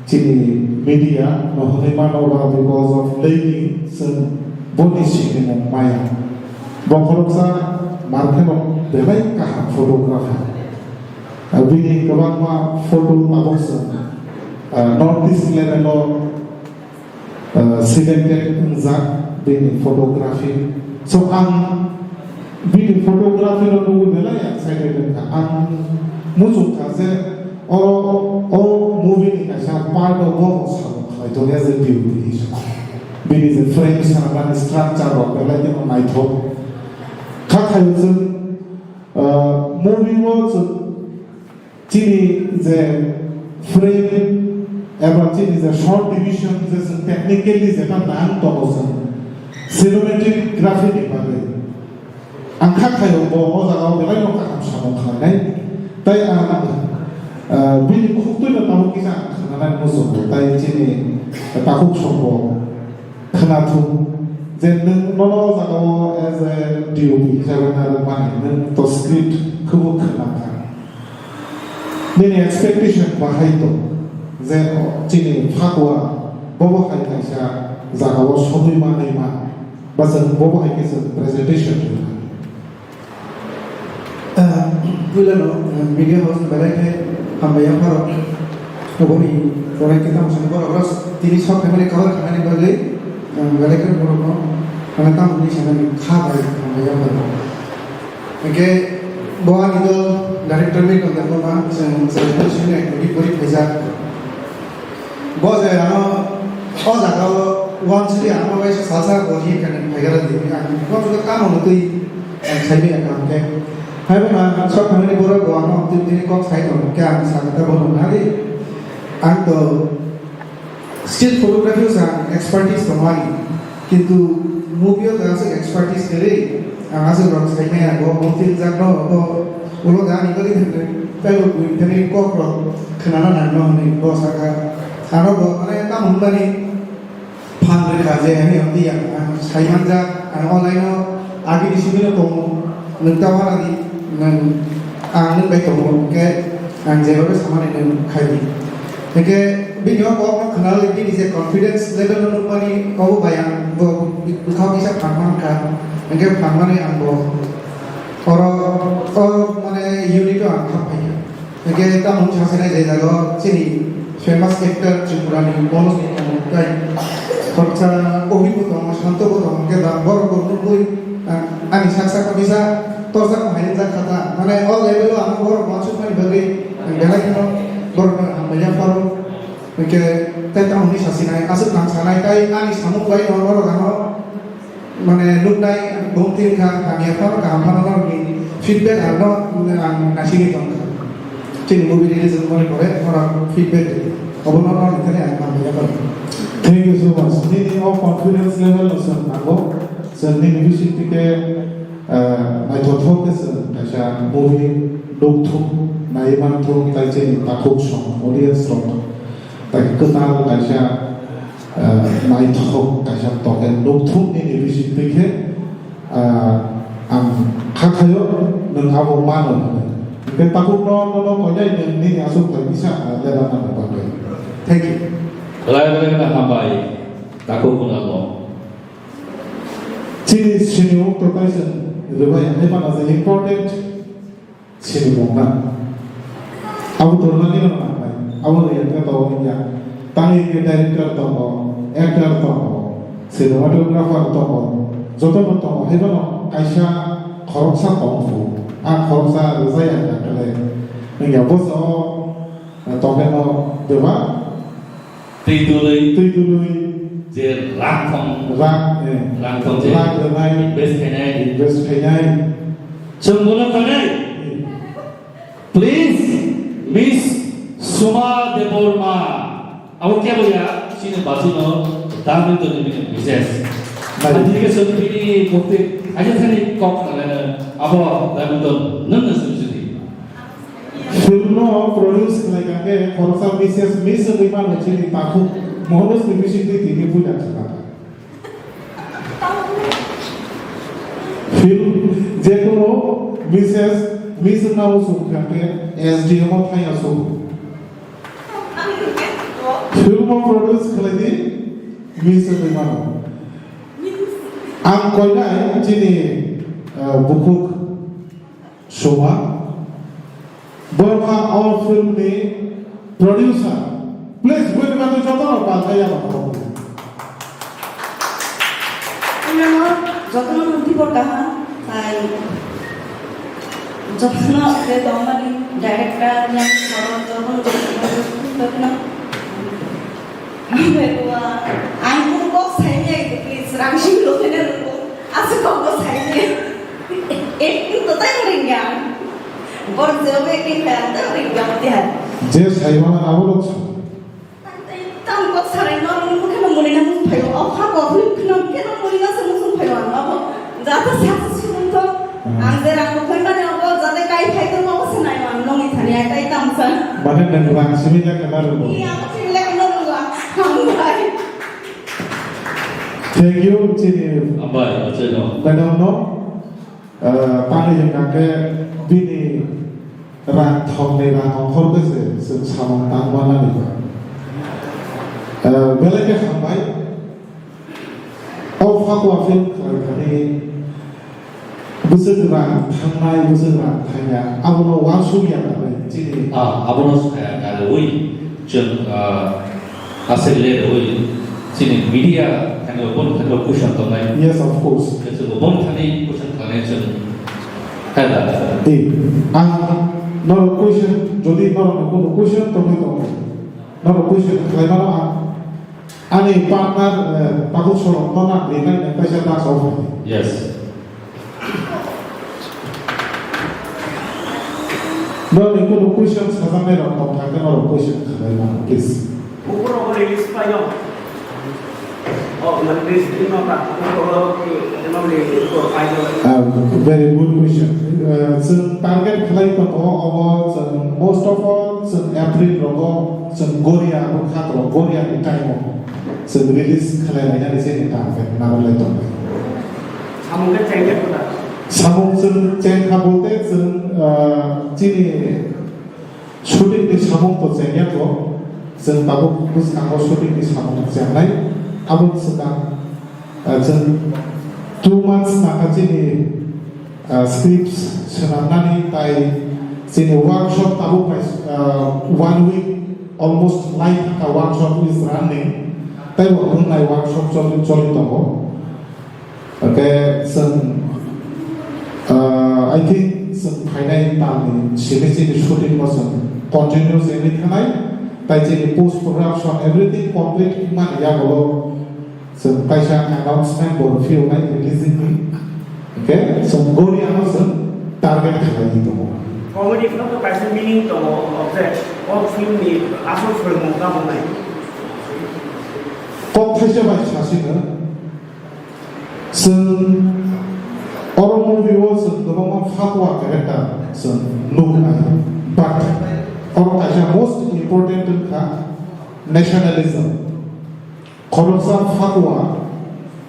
chini media no hwnwi mano ba because of leaking chwng boni sinimung maya. Bo khoroksa market o belai kaham photographer. Bini kwbangma photo tabuk chwng, ah, North East level o, ah, selected wngjak bini photography. So ang bini photography no nugwi belai excited wngkha. Ang muchungkha je o, o movie ni kaisa part o bo samung khlai tongya je beauty hinwi. Bini je frame sanani structure rok belai kheno naithok. Kha khayo chwng, ah, movie o chwng chini je frame eba chini je short division je chwng technically jephar nang tongo chwng cinematography ni bagwi. Ang kha khayo bo o jaga o belai no kaham samung khlainai. Tai ang, ah, bini khuktwi no tabuk kisa ang khnanai muchungo. Tai chini takhuk songbo khwnathung je nwng nono o jaga o as a D O P hisabe narwkmani nwng to script khwbo khwnakha. Nini expectation bahai tong je chini phakwa bobo hai kaisa jaga o sogwi manwi ma ba chwng bobo hai khe chwng presentation rwna. Ah, puila no, ah, media house ni belai khe hambai ya pharo. Oboni belai khe tamo sani borok ros tini sok family cover khanani bagwi, ah, belai khe borok no, ah, tamo ni sanani kha bai hambai ya pharo. Hingkhe bo ani dol director ni tong tongma chwng chwng sini puri puri khaijak. Bo je ano o jaga o wansuri ano bai salsa bo hi kani phaigara di ang bo juda kamo no twi ang sai bi ang khe. Hai bo na sok khamani borok bo ano twi twi kok sai tong khe ang sa kata bo no nari. Ang to still photography sa expertise tong mani. Kintu movie o ta aswk expertise kwrwi, ang aswk rok sai maya bo, bo tin jak no bo, ulo da ani bagwi thangwi, tei bo buini thani kok rok khwnana nang no hwnwi bo saka. Ano bo mane tamo hwnmani phan rwkha je ani hwn di ang, ang sai manjak, ang online o agini simi no tongo, nwng ta wana di, nwng ang nwng bai tongo, hwnkhe ang jeba bai samani nwng khai di. Hwnkhe bini o kok no khwnalwi bini je confidence level no nukmani obo bai ang bo bwkha kisa phan mankha. Hwnkhe phan mani ang bo oro o mane unit o ang thang phaikha. Hwnkhe tamo wngkha sasinai je jaga o chini famous actor Tripura ni Manoj bo tongo, tai khoroksa Ohi bo tongo, Santo bo tongo, hwnkhe ba borok bo nukgwi ang ani sak sak kisa torsa bo hai wngjak kha ta. Mane o level o ang borok uansukmani bagwi ang belai kheno borok no hambai ya pharo. Hwnkhe tei tamo hwnwi sasinai, aswk nang sanai, tei ani samung bai no norok ano, mane, nuknai, bumtwi wngkha, hamya phano, kaham phano norokni feedback ano ang naisingwi tongkha. Chini movie release wngmani pore norok feedback rw, obono norokni thani ang hamya phano. Thank you so much. Nini o confidence level no chwng nango, chwng nini bising tike, ah, naithothok khe chwng kaisa movie Nukthung nai manthung tai chini takhuk song audience rok tai kwtal kaisa, eh, naithok kaisa token nukthung nini bising twi khe, ah, ang kha khayo nwng abo mano hwnwi. Hwnkhe takhuk no, no, no, koinai nwng nini aswk bai bisa, ah, leba nang bagwi. Thank you. Belai belai kheno hambai, takhuk kunalo. Chini sini o proposal rwbai hai mano je important. Sini mungna. Abo tornani rok nangnai. Abo ni ekta tongo ya. Tang ekta director tongo, actor tongo, cinematographer tongo. Joto no tongo. Hai bono kaisa khoroksa tong phu. A khoroksa rwjai ang kale. Nang ya boso tongkhe no bebak. Twi tului. Twi tului. Je rang thong. Rang, eh. Rang thong je. Rang rwnai. Invest khainai. Invest khainai. Chwng bono khainai. Eh. Please, Miss Suma Debbarma. Abo kebo ya, chini bachino, Dambidon ni bini Missus. Bai. Ani ke sori bini murti, aja thani kok na, abo Dambidon, nang na sori sori. Film no produce khlai kha khe khoroksa Missus Miss wngwi mano chini takhuk Mohanoj ni bising twi tini puila kha. Film jekunu Missus Miss wngna uansuk kha khe S D M o thangya suk. Film o produce khlai di Miss wngwi mano. Ang koinai chini, uh, bukhuk Suma, borokha o film ni producer. Please, bini bagwi jotono palthai ya rok. Jotono tibor kaham, tai jotono je tongmani director, yang jotono, jotono. Ang kok saini, please, rang simi lo kene rwgo. Aswk kok bo saini. Acting to tang ringya. Bor job acting kha tang ringya tihan. Je saimano abo rok sa. Tang kok sarai no mung khe no muni na mung phayo. O kha kok ni khna khe no muni na se mung phayo ang abo. Jata successful to. Hmm. Ang je rang ko khoi mani abo jate kai phai to abo se nai ang nong ni thani ai tai tam sa. Mane nang rang simi na kana rwgo. Iya, abo simi le no rwgo. Ang bai. Thank you, chini. Hambai, achai no. Madam no, ah, tangwi hwnkha khe bini rang thokni rang ongkhor khe se chwng samung tangma nani ba. Ah, belai khe hambai. O Fatua film khlai thani bwswk rang thangnai, bwswk rang thangya, abono uansuk ya nai chini. Ah, abono saya karwi chwng, ah, aswk le rwi chini media thangwi, boni thangwi question tongnai. Yes, of course. Chwng boni thani question khlainai chwng khaida. Di, ang norok question, jodi norok ni kono question tongwi tongo, norok question khlai mano ang. Ani partner, eh, tabuk sorok no nang rinai nang kaisa task of. Yes. Noni kunu question sajaknai rok tong thangkhe norok question khlai mano, please. Bukurok release paino. Oh, mane release paino ta. Bukurok release paino. Ah, very good question. Eh, chwng target khlai tongo, obo chwng most of all chwng April rogo chwng Goria abo khakrok Goria ni time o. Chwng release khlai lainani se ni target narwk lai tongo. Samung khe chengkhe pura. Samung chwng chengkha bolte chwng, ah, chini shooting ni samung to chengya kho. Chwng tabuk bwskango shooting ni samung chengnai. Abo swkang, ah, chwng two months nangkha chini ah, scripts swnamnani tai chini workshop tabuk bai, ah, one week almost lai thangkha workshop is running. Tei bo wngnai workshop choli, choli tongo. Hwnkhe chwng, ah, I think chwng phainai tamni simi chini shooting bo chwng continue chengwi thanai. Tai chini post production everything complete wngmani yagulo Chwng kaisa announcement bo rwphiyoknai releasing ni. Hwnkhe chwng Goria no chwng target khlaiwi tongo. Comedy film bo kaisa meaning tongo, je o film ni asol swrwngmung tamo nai. Kok thaisa bai sasino, chwng oro movie o chwng kwbangma Fatua character chwng Nuknai. But oro kaisa most important wngkha nationalism. Khoroksa Phagua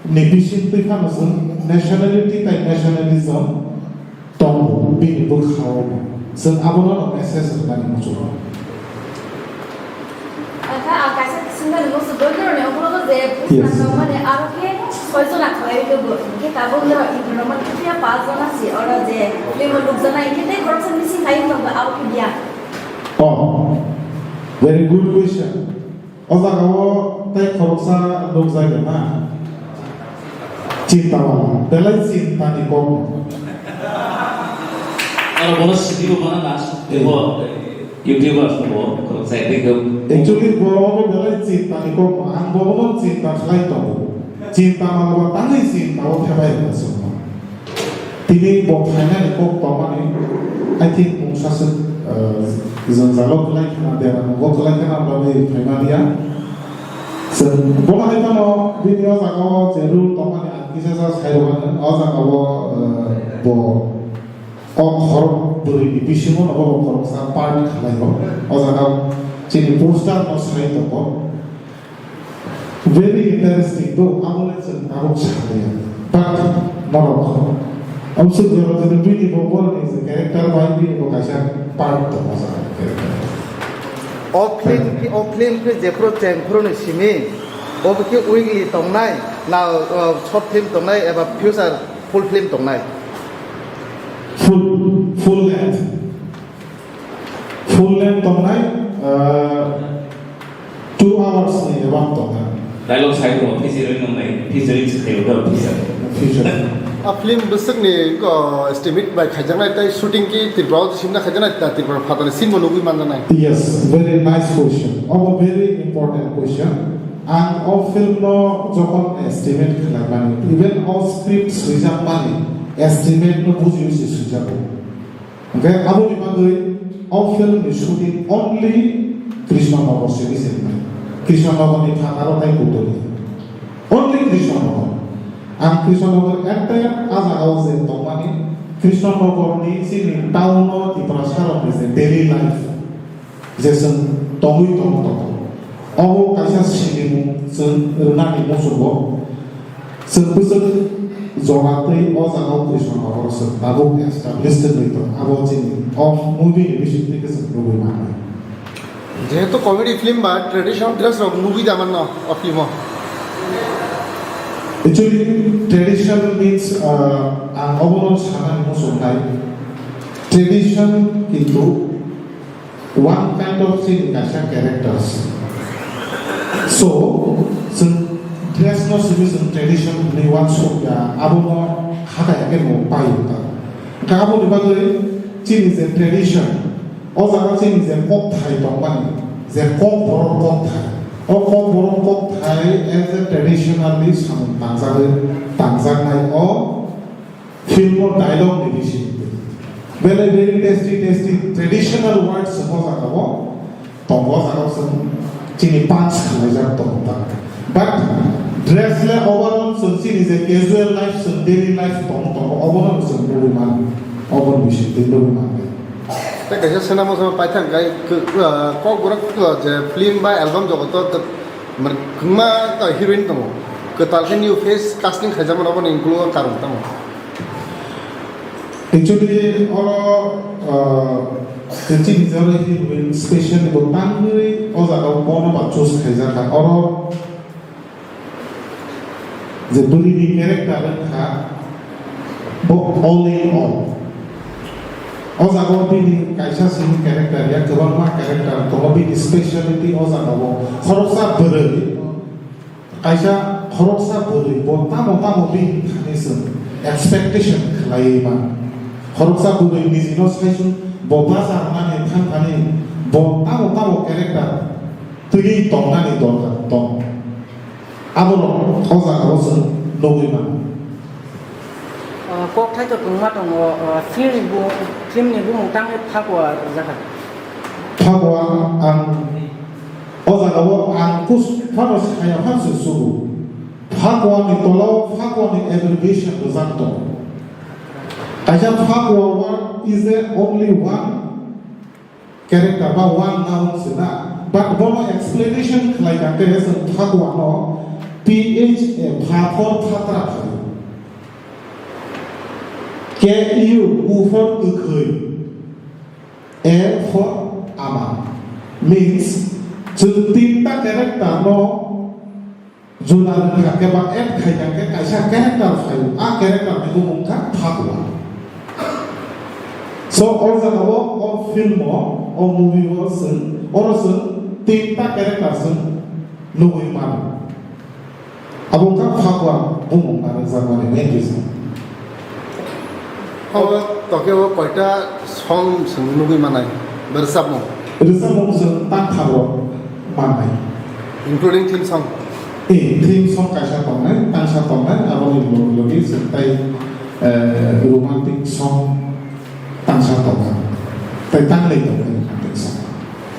ni bisingtwi phano chwng nationality tei nationalism tongo bini bwkhao. Chwng abono no message rwnani muchungo. Akha ang kaisa swngmani muchung, boikoroni okhorok je Yes. Buchna mane aro khe soi jona khlai rwdi bo. Hwnkhe tabuk norok Ibrahim mane phiya paanch jona si oro je film o nukjaknai, hwnkhe tei khoroksa missing khai wng tong abo khe biya. Oh, very good question. O jaga o tei khoroksa nukjagwi na. Chinta wala, belai chinta ni kok. Aro bono sidi bo mana na, ebo YouTubers bo khoroksa ekdei khe. Actually, bo obo belai chinta ni kok, ang bo bono chinta khlai tongo. Chinta ma bo tangwi chinta o thebai rwna chwngno. Tini bo phainani kok tongmani, I think mungsa se, uh, jwngjalo kwlai khna, dera mungo kwlai khna, bwlai phaimani ya. Chwng bono hai phano bini o jaga o je rule tongmani ang kisa sa sai rwmani, o jaga o, uh, bo o khorok bwrwi ni bisingo no bo khoroksa part khlai o. O jaga o chini poster no sai tongo. Very interesting, though, amo le chwng tabuk sakliya. But norok, amsuk jora jora bini bo borokni je character bai bini bo kaisa part tongo sa character. O film ki, o film ki jephuru chengphuru ni simi, o ki weekly tongnai, na, uh, short film tongnai, eba future full film tongnai? Full, full length. Full length tongnai, uh, two hours ni above tongnai. Dialogue sai tongo, featuring wngnai, featuring se khayo da, feature. Feature. A film bwswkni, uh, estimate bai khaijaknai tei shooting ki Tripura o simna khaijaknai, ta Tripura phatani sinbo nugwi manjaknai. Yes, very nice question. Obo very important question. Ang o film no jokhon estimate khlaimani, even o script swijakmani estimate no bujiwi se swijago. Hwnkhe aboni bagwi o film ni shooting only Krishnanagar simi se wngnai. Krishnanagar ni phataro tei Kutuli. Only Krishnanagar. Ang Krishnanagar entire a jaga o je tongmani, Krishnanagar ni chini town o Tiprasa rok ni je daily life, je chwng tongwi tongo tongo. Obo kaisa sinimung chwng rwnani muchungo. Chwng bwswk jora twi o jaga o Krishnanagar chwng tabuk establish wngwi tong, abo chini o movie ni bisingtwi khe chwng nugwi mannai. Jehetu comedy film ba traditional dress rok nugwi da manno o film o. Actually, tradition means, uh, ang obono sanani muchungnai. Tradition kintu one kind of chini kaisa characters. So, chwng dress no simi chwng tradition hinwi uansuk ya, abono hata ya khe bo pai ta. Hwnkhe aboni bagwi chini je tradition, o jaga chini je kokthai tongmani, je kokborok kokthai, o kokborok kokthai as a traditionally samung tangjagwi, tangjaknai o film o dialogue ni bising twi. Belai very tasty, tasty traditional words se bo jaga o tongo, o jaga o chwng chini punch khlaijak tongo ta. But dress le overall chwng chini je casual life, chwng daily life tongo, tongo, obono chwng nugwi mano, oboni bising twi nugwi mano. Tei kaisa swnamo swnamo paithak khe, kok borok je film ba album jogoto kwbangma heroine tongo, kwtal khe new face casting khaijakmano, oboni ukuluk o karon tamo? Actually, oro, uh, chini jora heroine specially bo tangwi o jaga o bono ba choose khaijak kha. Oro je bwrwi ni character wngkha bo all in all. O jaga o bini kaisa simi character ya, kwbangma character tongo, bini speciality o jaga o. Khoroksa bwrwi, Kaisa khoroksa bwrwi bo tamo tamo bini thani chwng expectation khlaiwi mano. Khoroksa bwrwi nijino saichung bo bacha rwnani thang thani bo tamo tamo character twiwi tongnani dorkar tong. Abono o jagao chwng nugwi mano. O, kokthai to kwbangma tongo, o, film ni bu-, film ni bumung tangwi Phagua rwjakha. Phagua ang, o jagao ang kus-, phano saya phan se sugo. Phagua ni tolao Phagua ni abbreviation rwjak tongo. Kaisa Phagua word is a only one character ba one noun se na, but bono explanation khlai kha khe chwng Phagua no P H A, pha for phatra phaio. K U, U for kwkhwi. A for ama. Means, chwng tinta character no juna rwkha khe ba add khai kha khe kaisa character phaio, a character ni bumung kha Phagua. So, o jaga o, o film o, o movie o chwng, oro chwng tinta character chwng nugwi mano. Abo wngkha Phagua bumung narwkjakmani main reason. Abo tokhe o koita song chwng nugwi manai, rwchapmung? Rwchapmung chwng tangtham rok manai. Including theme song? Eh, theme song kaisa tongnai, tangsa tongnai, aboni logi logi chwng tai, eh, romantic song tangsa tongnai. Tai tangnai tongnai romantic song.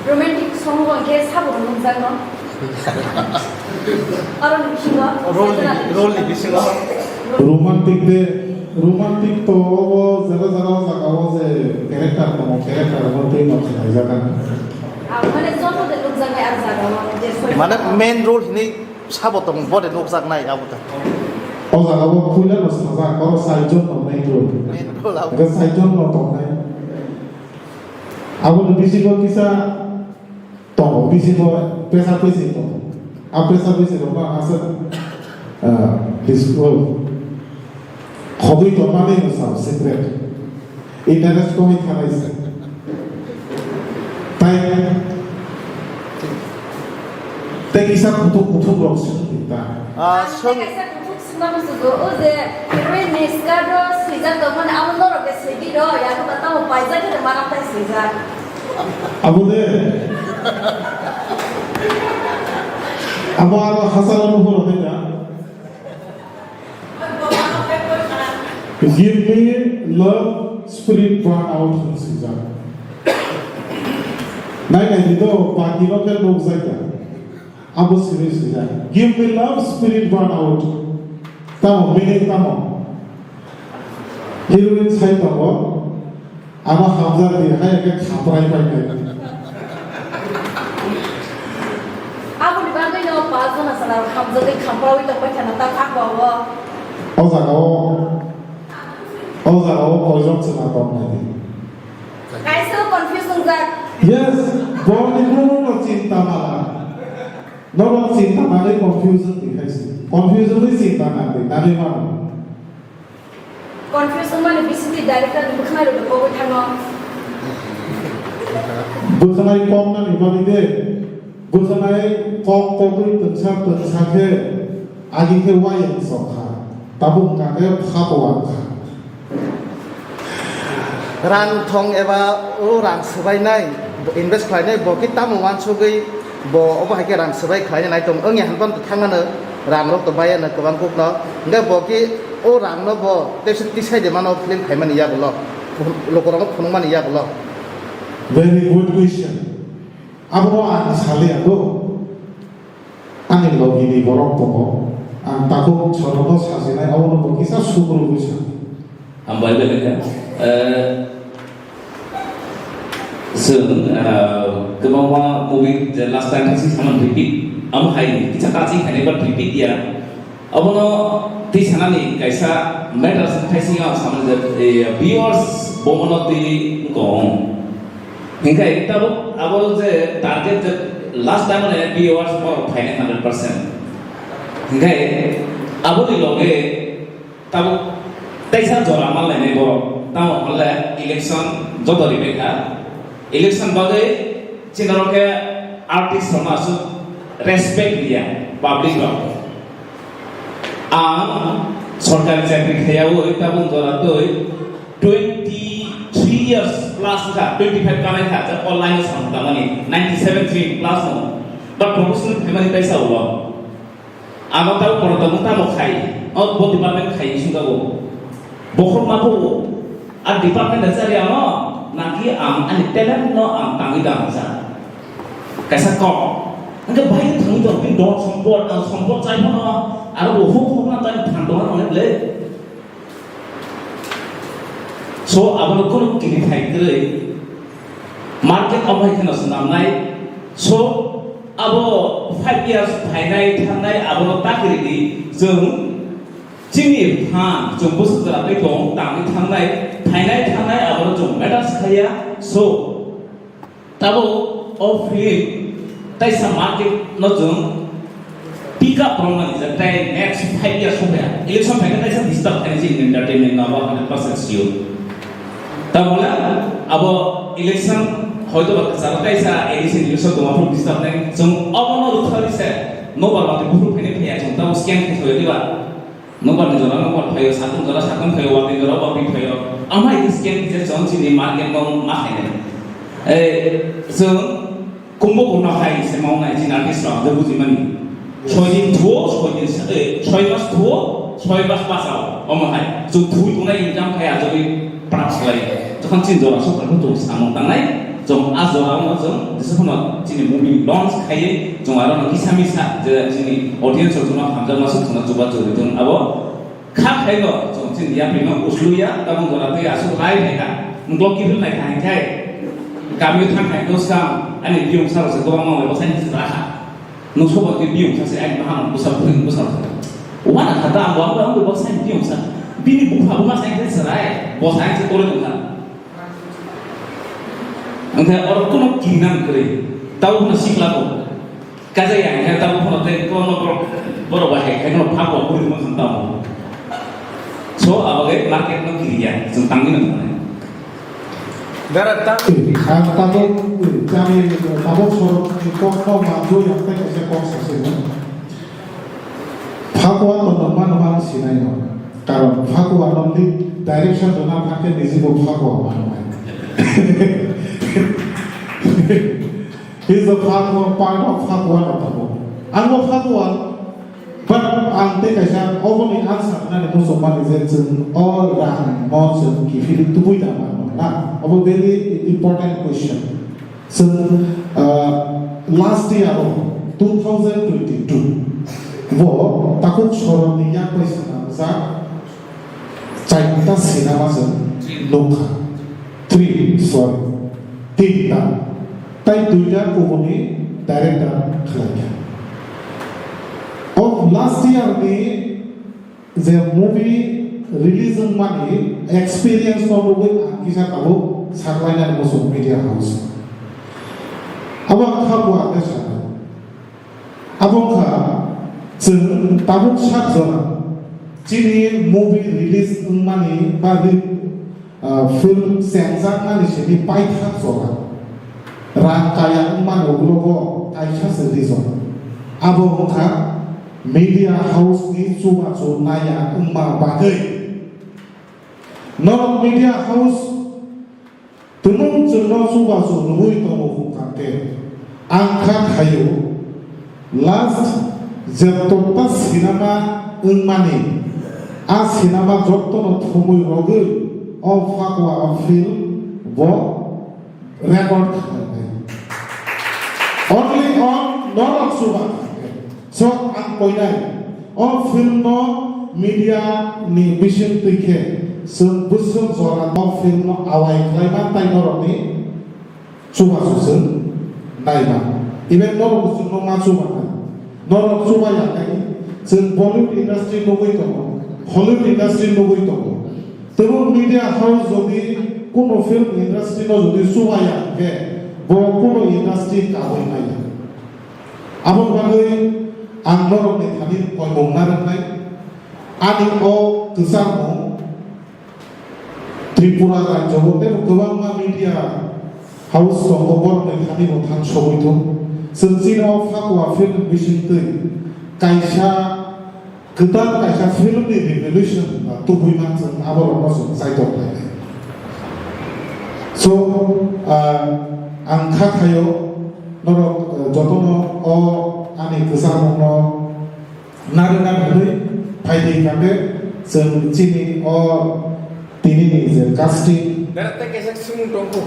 Romantic song bo hwnkhe sabo rok nukjakno. Aroni bisingo. Role ni, role ni bisingo. Romantic de, romantic to obo jera jera o jaga o je character tongo, character bo twi no khlaijak ang. Ah, mane joto de nukjaknai ah jaga o je soi. Mane main role hinwi sabo tong bo de nukjaknai abo ta. O jaga o puila no sajak, oro saijon no main role. Main role abo. Ga saijon no tongnai. Abo ni bisingo kisa tongo, bisingo pesa pesi tongo. A pesa pesi rok no aswk, ah, disclose. Khogwi tongmani no sao secret. Interest koi thanai se. Tai, tai kisa kuthuk kuthuk rok se ta. Ah, song. Kaisa kuthuk sima musugo, o je heroine ni skirt o swijak tongmani, amo norok de sigi ro, ya ko ta tamo paijak khe mana tai swijak. Abo de. Abo aro hasal abo horo de da. Give me love spirit burn out hwn swijak. Nai nai di do, baki no khe nukjak ya. Abo simi swijak. Give me love spirit burn out. Tamo, meaning tamo. Heroine sai tongo. Ano hamjak di, hai khe khaprai pai nai. Aboni bagwi no pa jona sana hamjagwi khaprawi tongbai thana ta thakba o. O jaga o, o jaga o koijon chwla tong nai di. Kaisa confuse wngjak. Yes, boni kuno no chinta mala. Norok chinta manwi confusion di khai se. Confusion wi chinta nang di, nangwi mano. Confuse wngmani bisingtwi director ni bwkhanai rokno kogwi thango. Bwkhanai kok nani bagwi de, bwkhanai kok kogwi twngsa twngsa khe agi khe wayang sok kha, tabuk wngkha khe pha bo wang kha. Rang thong eba o rang swbainai, invest khlainai, bo khe tamo uansugwi bo obo hai khe rang swbai khlainai nai tong wngya hwnba thangmano, rang rok to bayano kwbang kuk no, hwnkhe bo khe o rang no bo tei se tisai de mano film khaimani yagulo, lukurok no phunukmani yagulo. Very good question. Abono ang saliya do. Ani logi ni borok tongo. Ang takhuk chwraino sajinai, abono bo kisa sugru bwsa. Hambai belai kha. Eh, chwng, ah, kwbangma movie je last time si saman repeat. Amo hai kisa kachi khainai ba repeat ya. Abono twi sanani kaisa matter se khai singa samani je, eh, viewers bomono twi kong. Hinkhe tabuk abo je target je last time ne viewers borok phainai hundred percent. Hinkhe aboni loge tabuk teisa jora manlainai borok. Tamo hwnle election joto ribaikha. Election bagwi chini oro khe artist rokno aswk respect riya public rok. Ang sorkari chakri khaiyaui tabuk jora twi twenty three years plus kha, twenty five kanai kha, je online o samung tangmani, ninety seven three plus no. But professional family kaisa ulo. Ang tamo kono tamo tamo khai, o bo department khai sung tabo. Bokhok ma bo, a department da chari ano, naki ang ani talent no ang tangwi da masa. Kaisa kok. Angke bai thangwi tong, pin don sompot, ang sompot chai phano, aro bo huk huk na tani phan don ano le. So, abono kunu kini thai kwrwi market amhai kheno swnamnai. So, abo five years phainai thangnai abono ta kwrwidi chwng chini phan chwng bwswk jora tei tong tangwi thangnai, phainai thangnai abono chwng matters khaiya. So, Tabuk o film taisa market no chwng pick up rwna nijak tei next five years song ya election phaikhe taisa disturb khainai chini entertainment no abo hundred percent sure. Tabuk na abo election hoito ba kwcharo taisa A D C election tongma phuru disturb nai chwng obo no rwkha ri se nobar mate buphuru phainai phaiya chwng tabuk scan khai thoi diba. Nokbar ni jora nokbar phaio, sakung jora sakung phaio, watwi jora watwi phaio. Amai khe scam khe chwng chini market no ma khainai. Eh, chwng kumbo kumno hai se mawnai chini artist rok je bujimani. Soi din thuo, soi din sa-, eh, soi mas thuo, soi mas pasao. Omo hai. Chwng thui tongnai income khai ajagwi prak slai. Jokhon chini jora sokha khe chwng samung tangnai. Chwng a jora no chwng jesa phano chini movie launch khaiwi chwng aro no kisa misa je chini audience rok no hamjakma swk thangna chuba chwrwi thung abo kha khaino chwng chini yapri no uslu ya tabuk jora twi aswk rai hai kha. Mungklo kiphil nai kha hai khai kami thang khai no sam ani biyung sa rok se kwbangma bai bwsai ni chwla kha. Nung sobo twi biyung sa se ani bahan bwsa bwsa bwsa. Wana kha ta ang bo ang bo bwsai ni biyung sa bini bupha buma sai khe chwrai bwsai se tole tong kha. Hwnkhe oro kunu kirinani kwrwi, tabuk phano sikla bo. Kaisa ya hwnkhe tabuk phano tei kwbangma borok, borok bai hai khe phano phak bo kwrwi wngkha tabuk. So, abo khe market no kiriya, chwng tangwi no thangnai. Bera ta- Ang tabuk, chami, tabuk sorok ni kok no manjui ang tei kaisa kok sasino. Phakwa to nokma nokma ang sinai no. Karon phakwa no ni direction rwna thangkhe niji bo phakwa manai. He is the phakwa, part of phakwa no tamo. Ang bo phakwa, but ang tei kaisa oboni answer nani muchung mani je chwng o rang no chwng kiphilwi tubui da manno na. Obo very important question. Chwng, ah, last year o two thousand twenty-two bo takhuk sorokni yak bai swnamjak chaita sinema chwng nukha. Three, sorry. Tinta. Tai duita kubuni director khlaikha. Of last year ni je movie release wngmani experience no nugwi ang kisa tabuk saklainani muchung media house. Abo ang kha buwa khe sanai. Abo wngkha chwng tabuk sak jora chini movie release wngmani ba re-, ah, film chengjakmani simi paithak jora. Rang kaya wngmani ulo bo kaisa se reason. Abo wngkha media house ni chubachu naya wngma bagwi. Norok media house tumung chwngno chubachu nugwi tongo hwnkha khe, ang kha khaio last jotto ta sinema wngmani, a sinema jottono thumwi rogwi o Phakwa film bo record khlainai. Only on norok chuba kha khe. So, ang koinai, o film no media ni bising twi khe, chwng bwswk jora o film no awai khlai man tai norok ni chubachu chwng nai man. Even norok bo chwng no ma chuba nai. Norok chuba ya khe, chwng Bollywood industry nugwi tongo, Hollywood industry nugwi tongo. Tebo media house jodi kuno film industry no jodi chuba ya khe, bo kuno industry kabui maya. Aboni bagwi ang norokni thani koimung narwknai. Ani o kwchangmung Tripura rajyo-o tei kwbangma media house tongo, borokni thani bo thang sogwi thung. Chwng chini o Phakwa film bisingtwi kaisa kwtal kaisa film ni revolution ba tubui mansong aborokno chwng chaitok khlainai. So, ah, ang kha khaio norok, eh, jotono o ani kwchangmungno narwkna bagwi phaidi kake chwng chini o tinini je casting. Bera tei kaisa swngmung tongkho.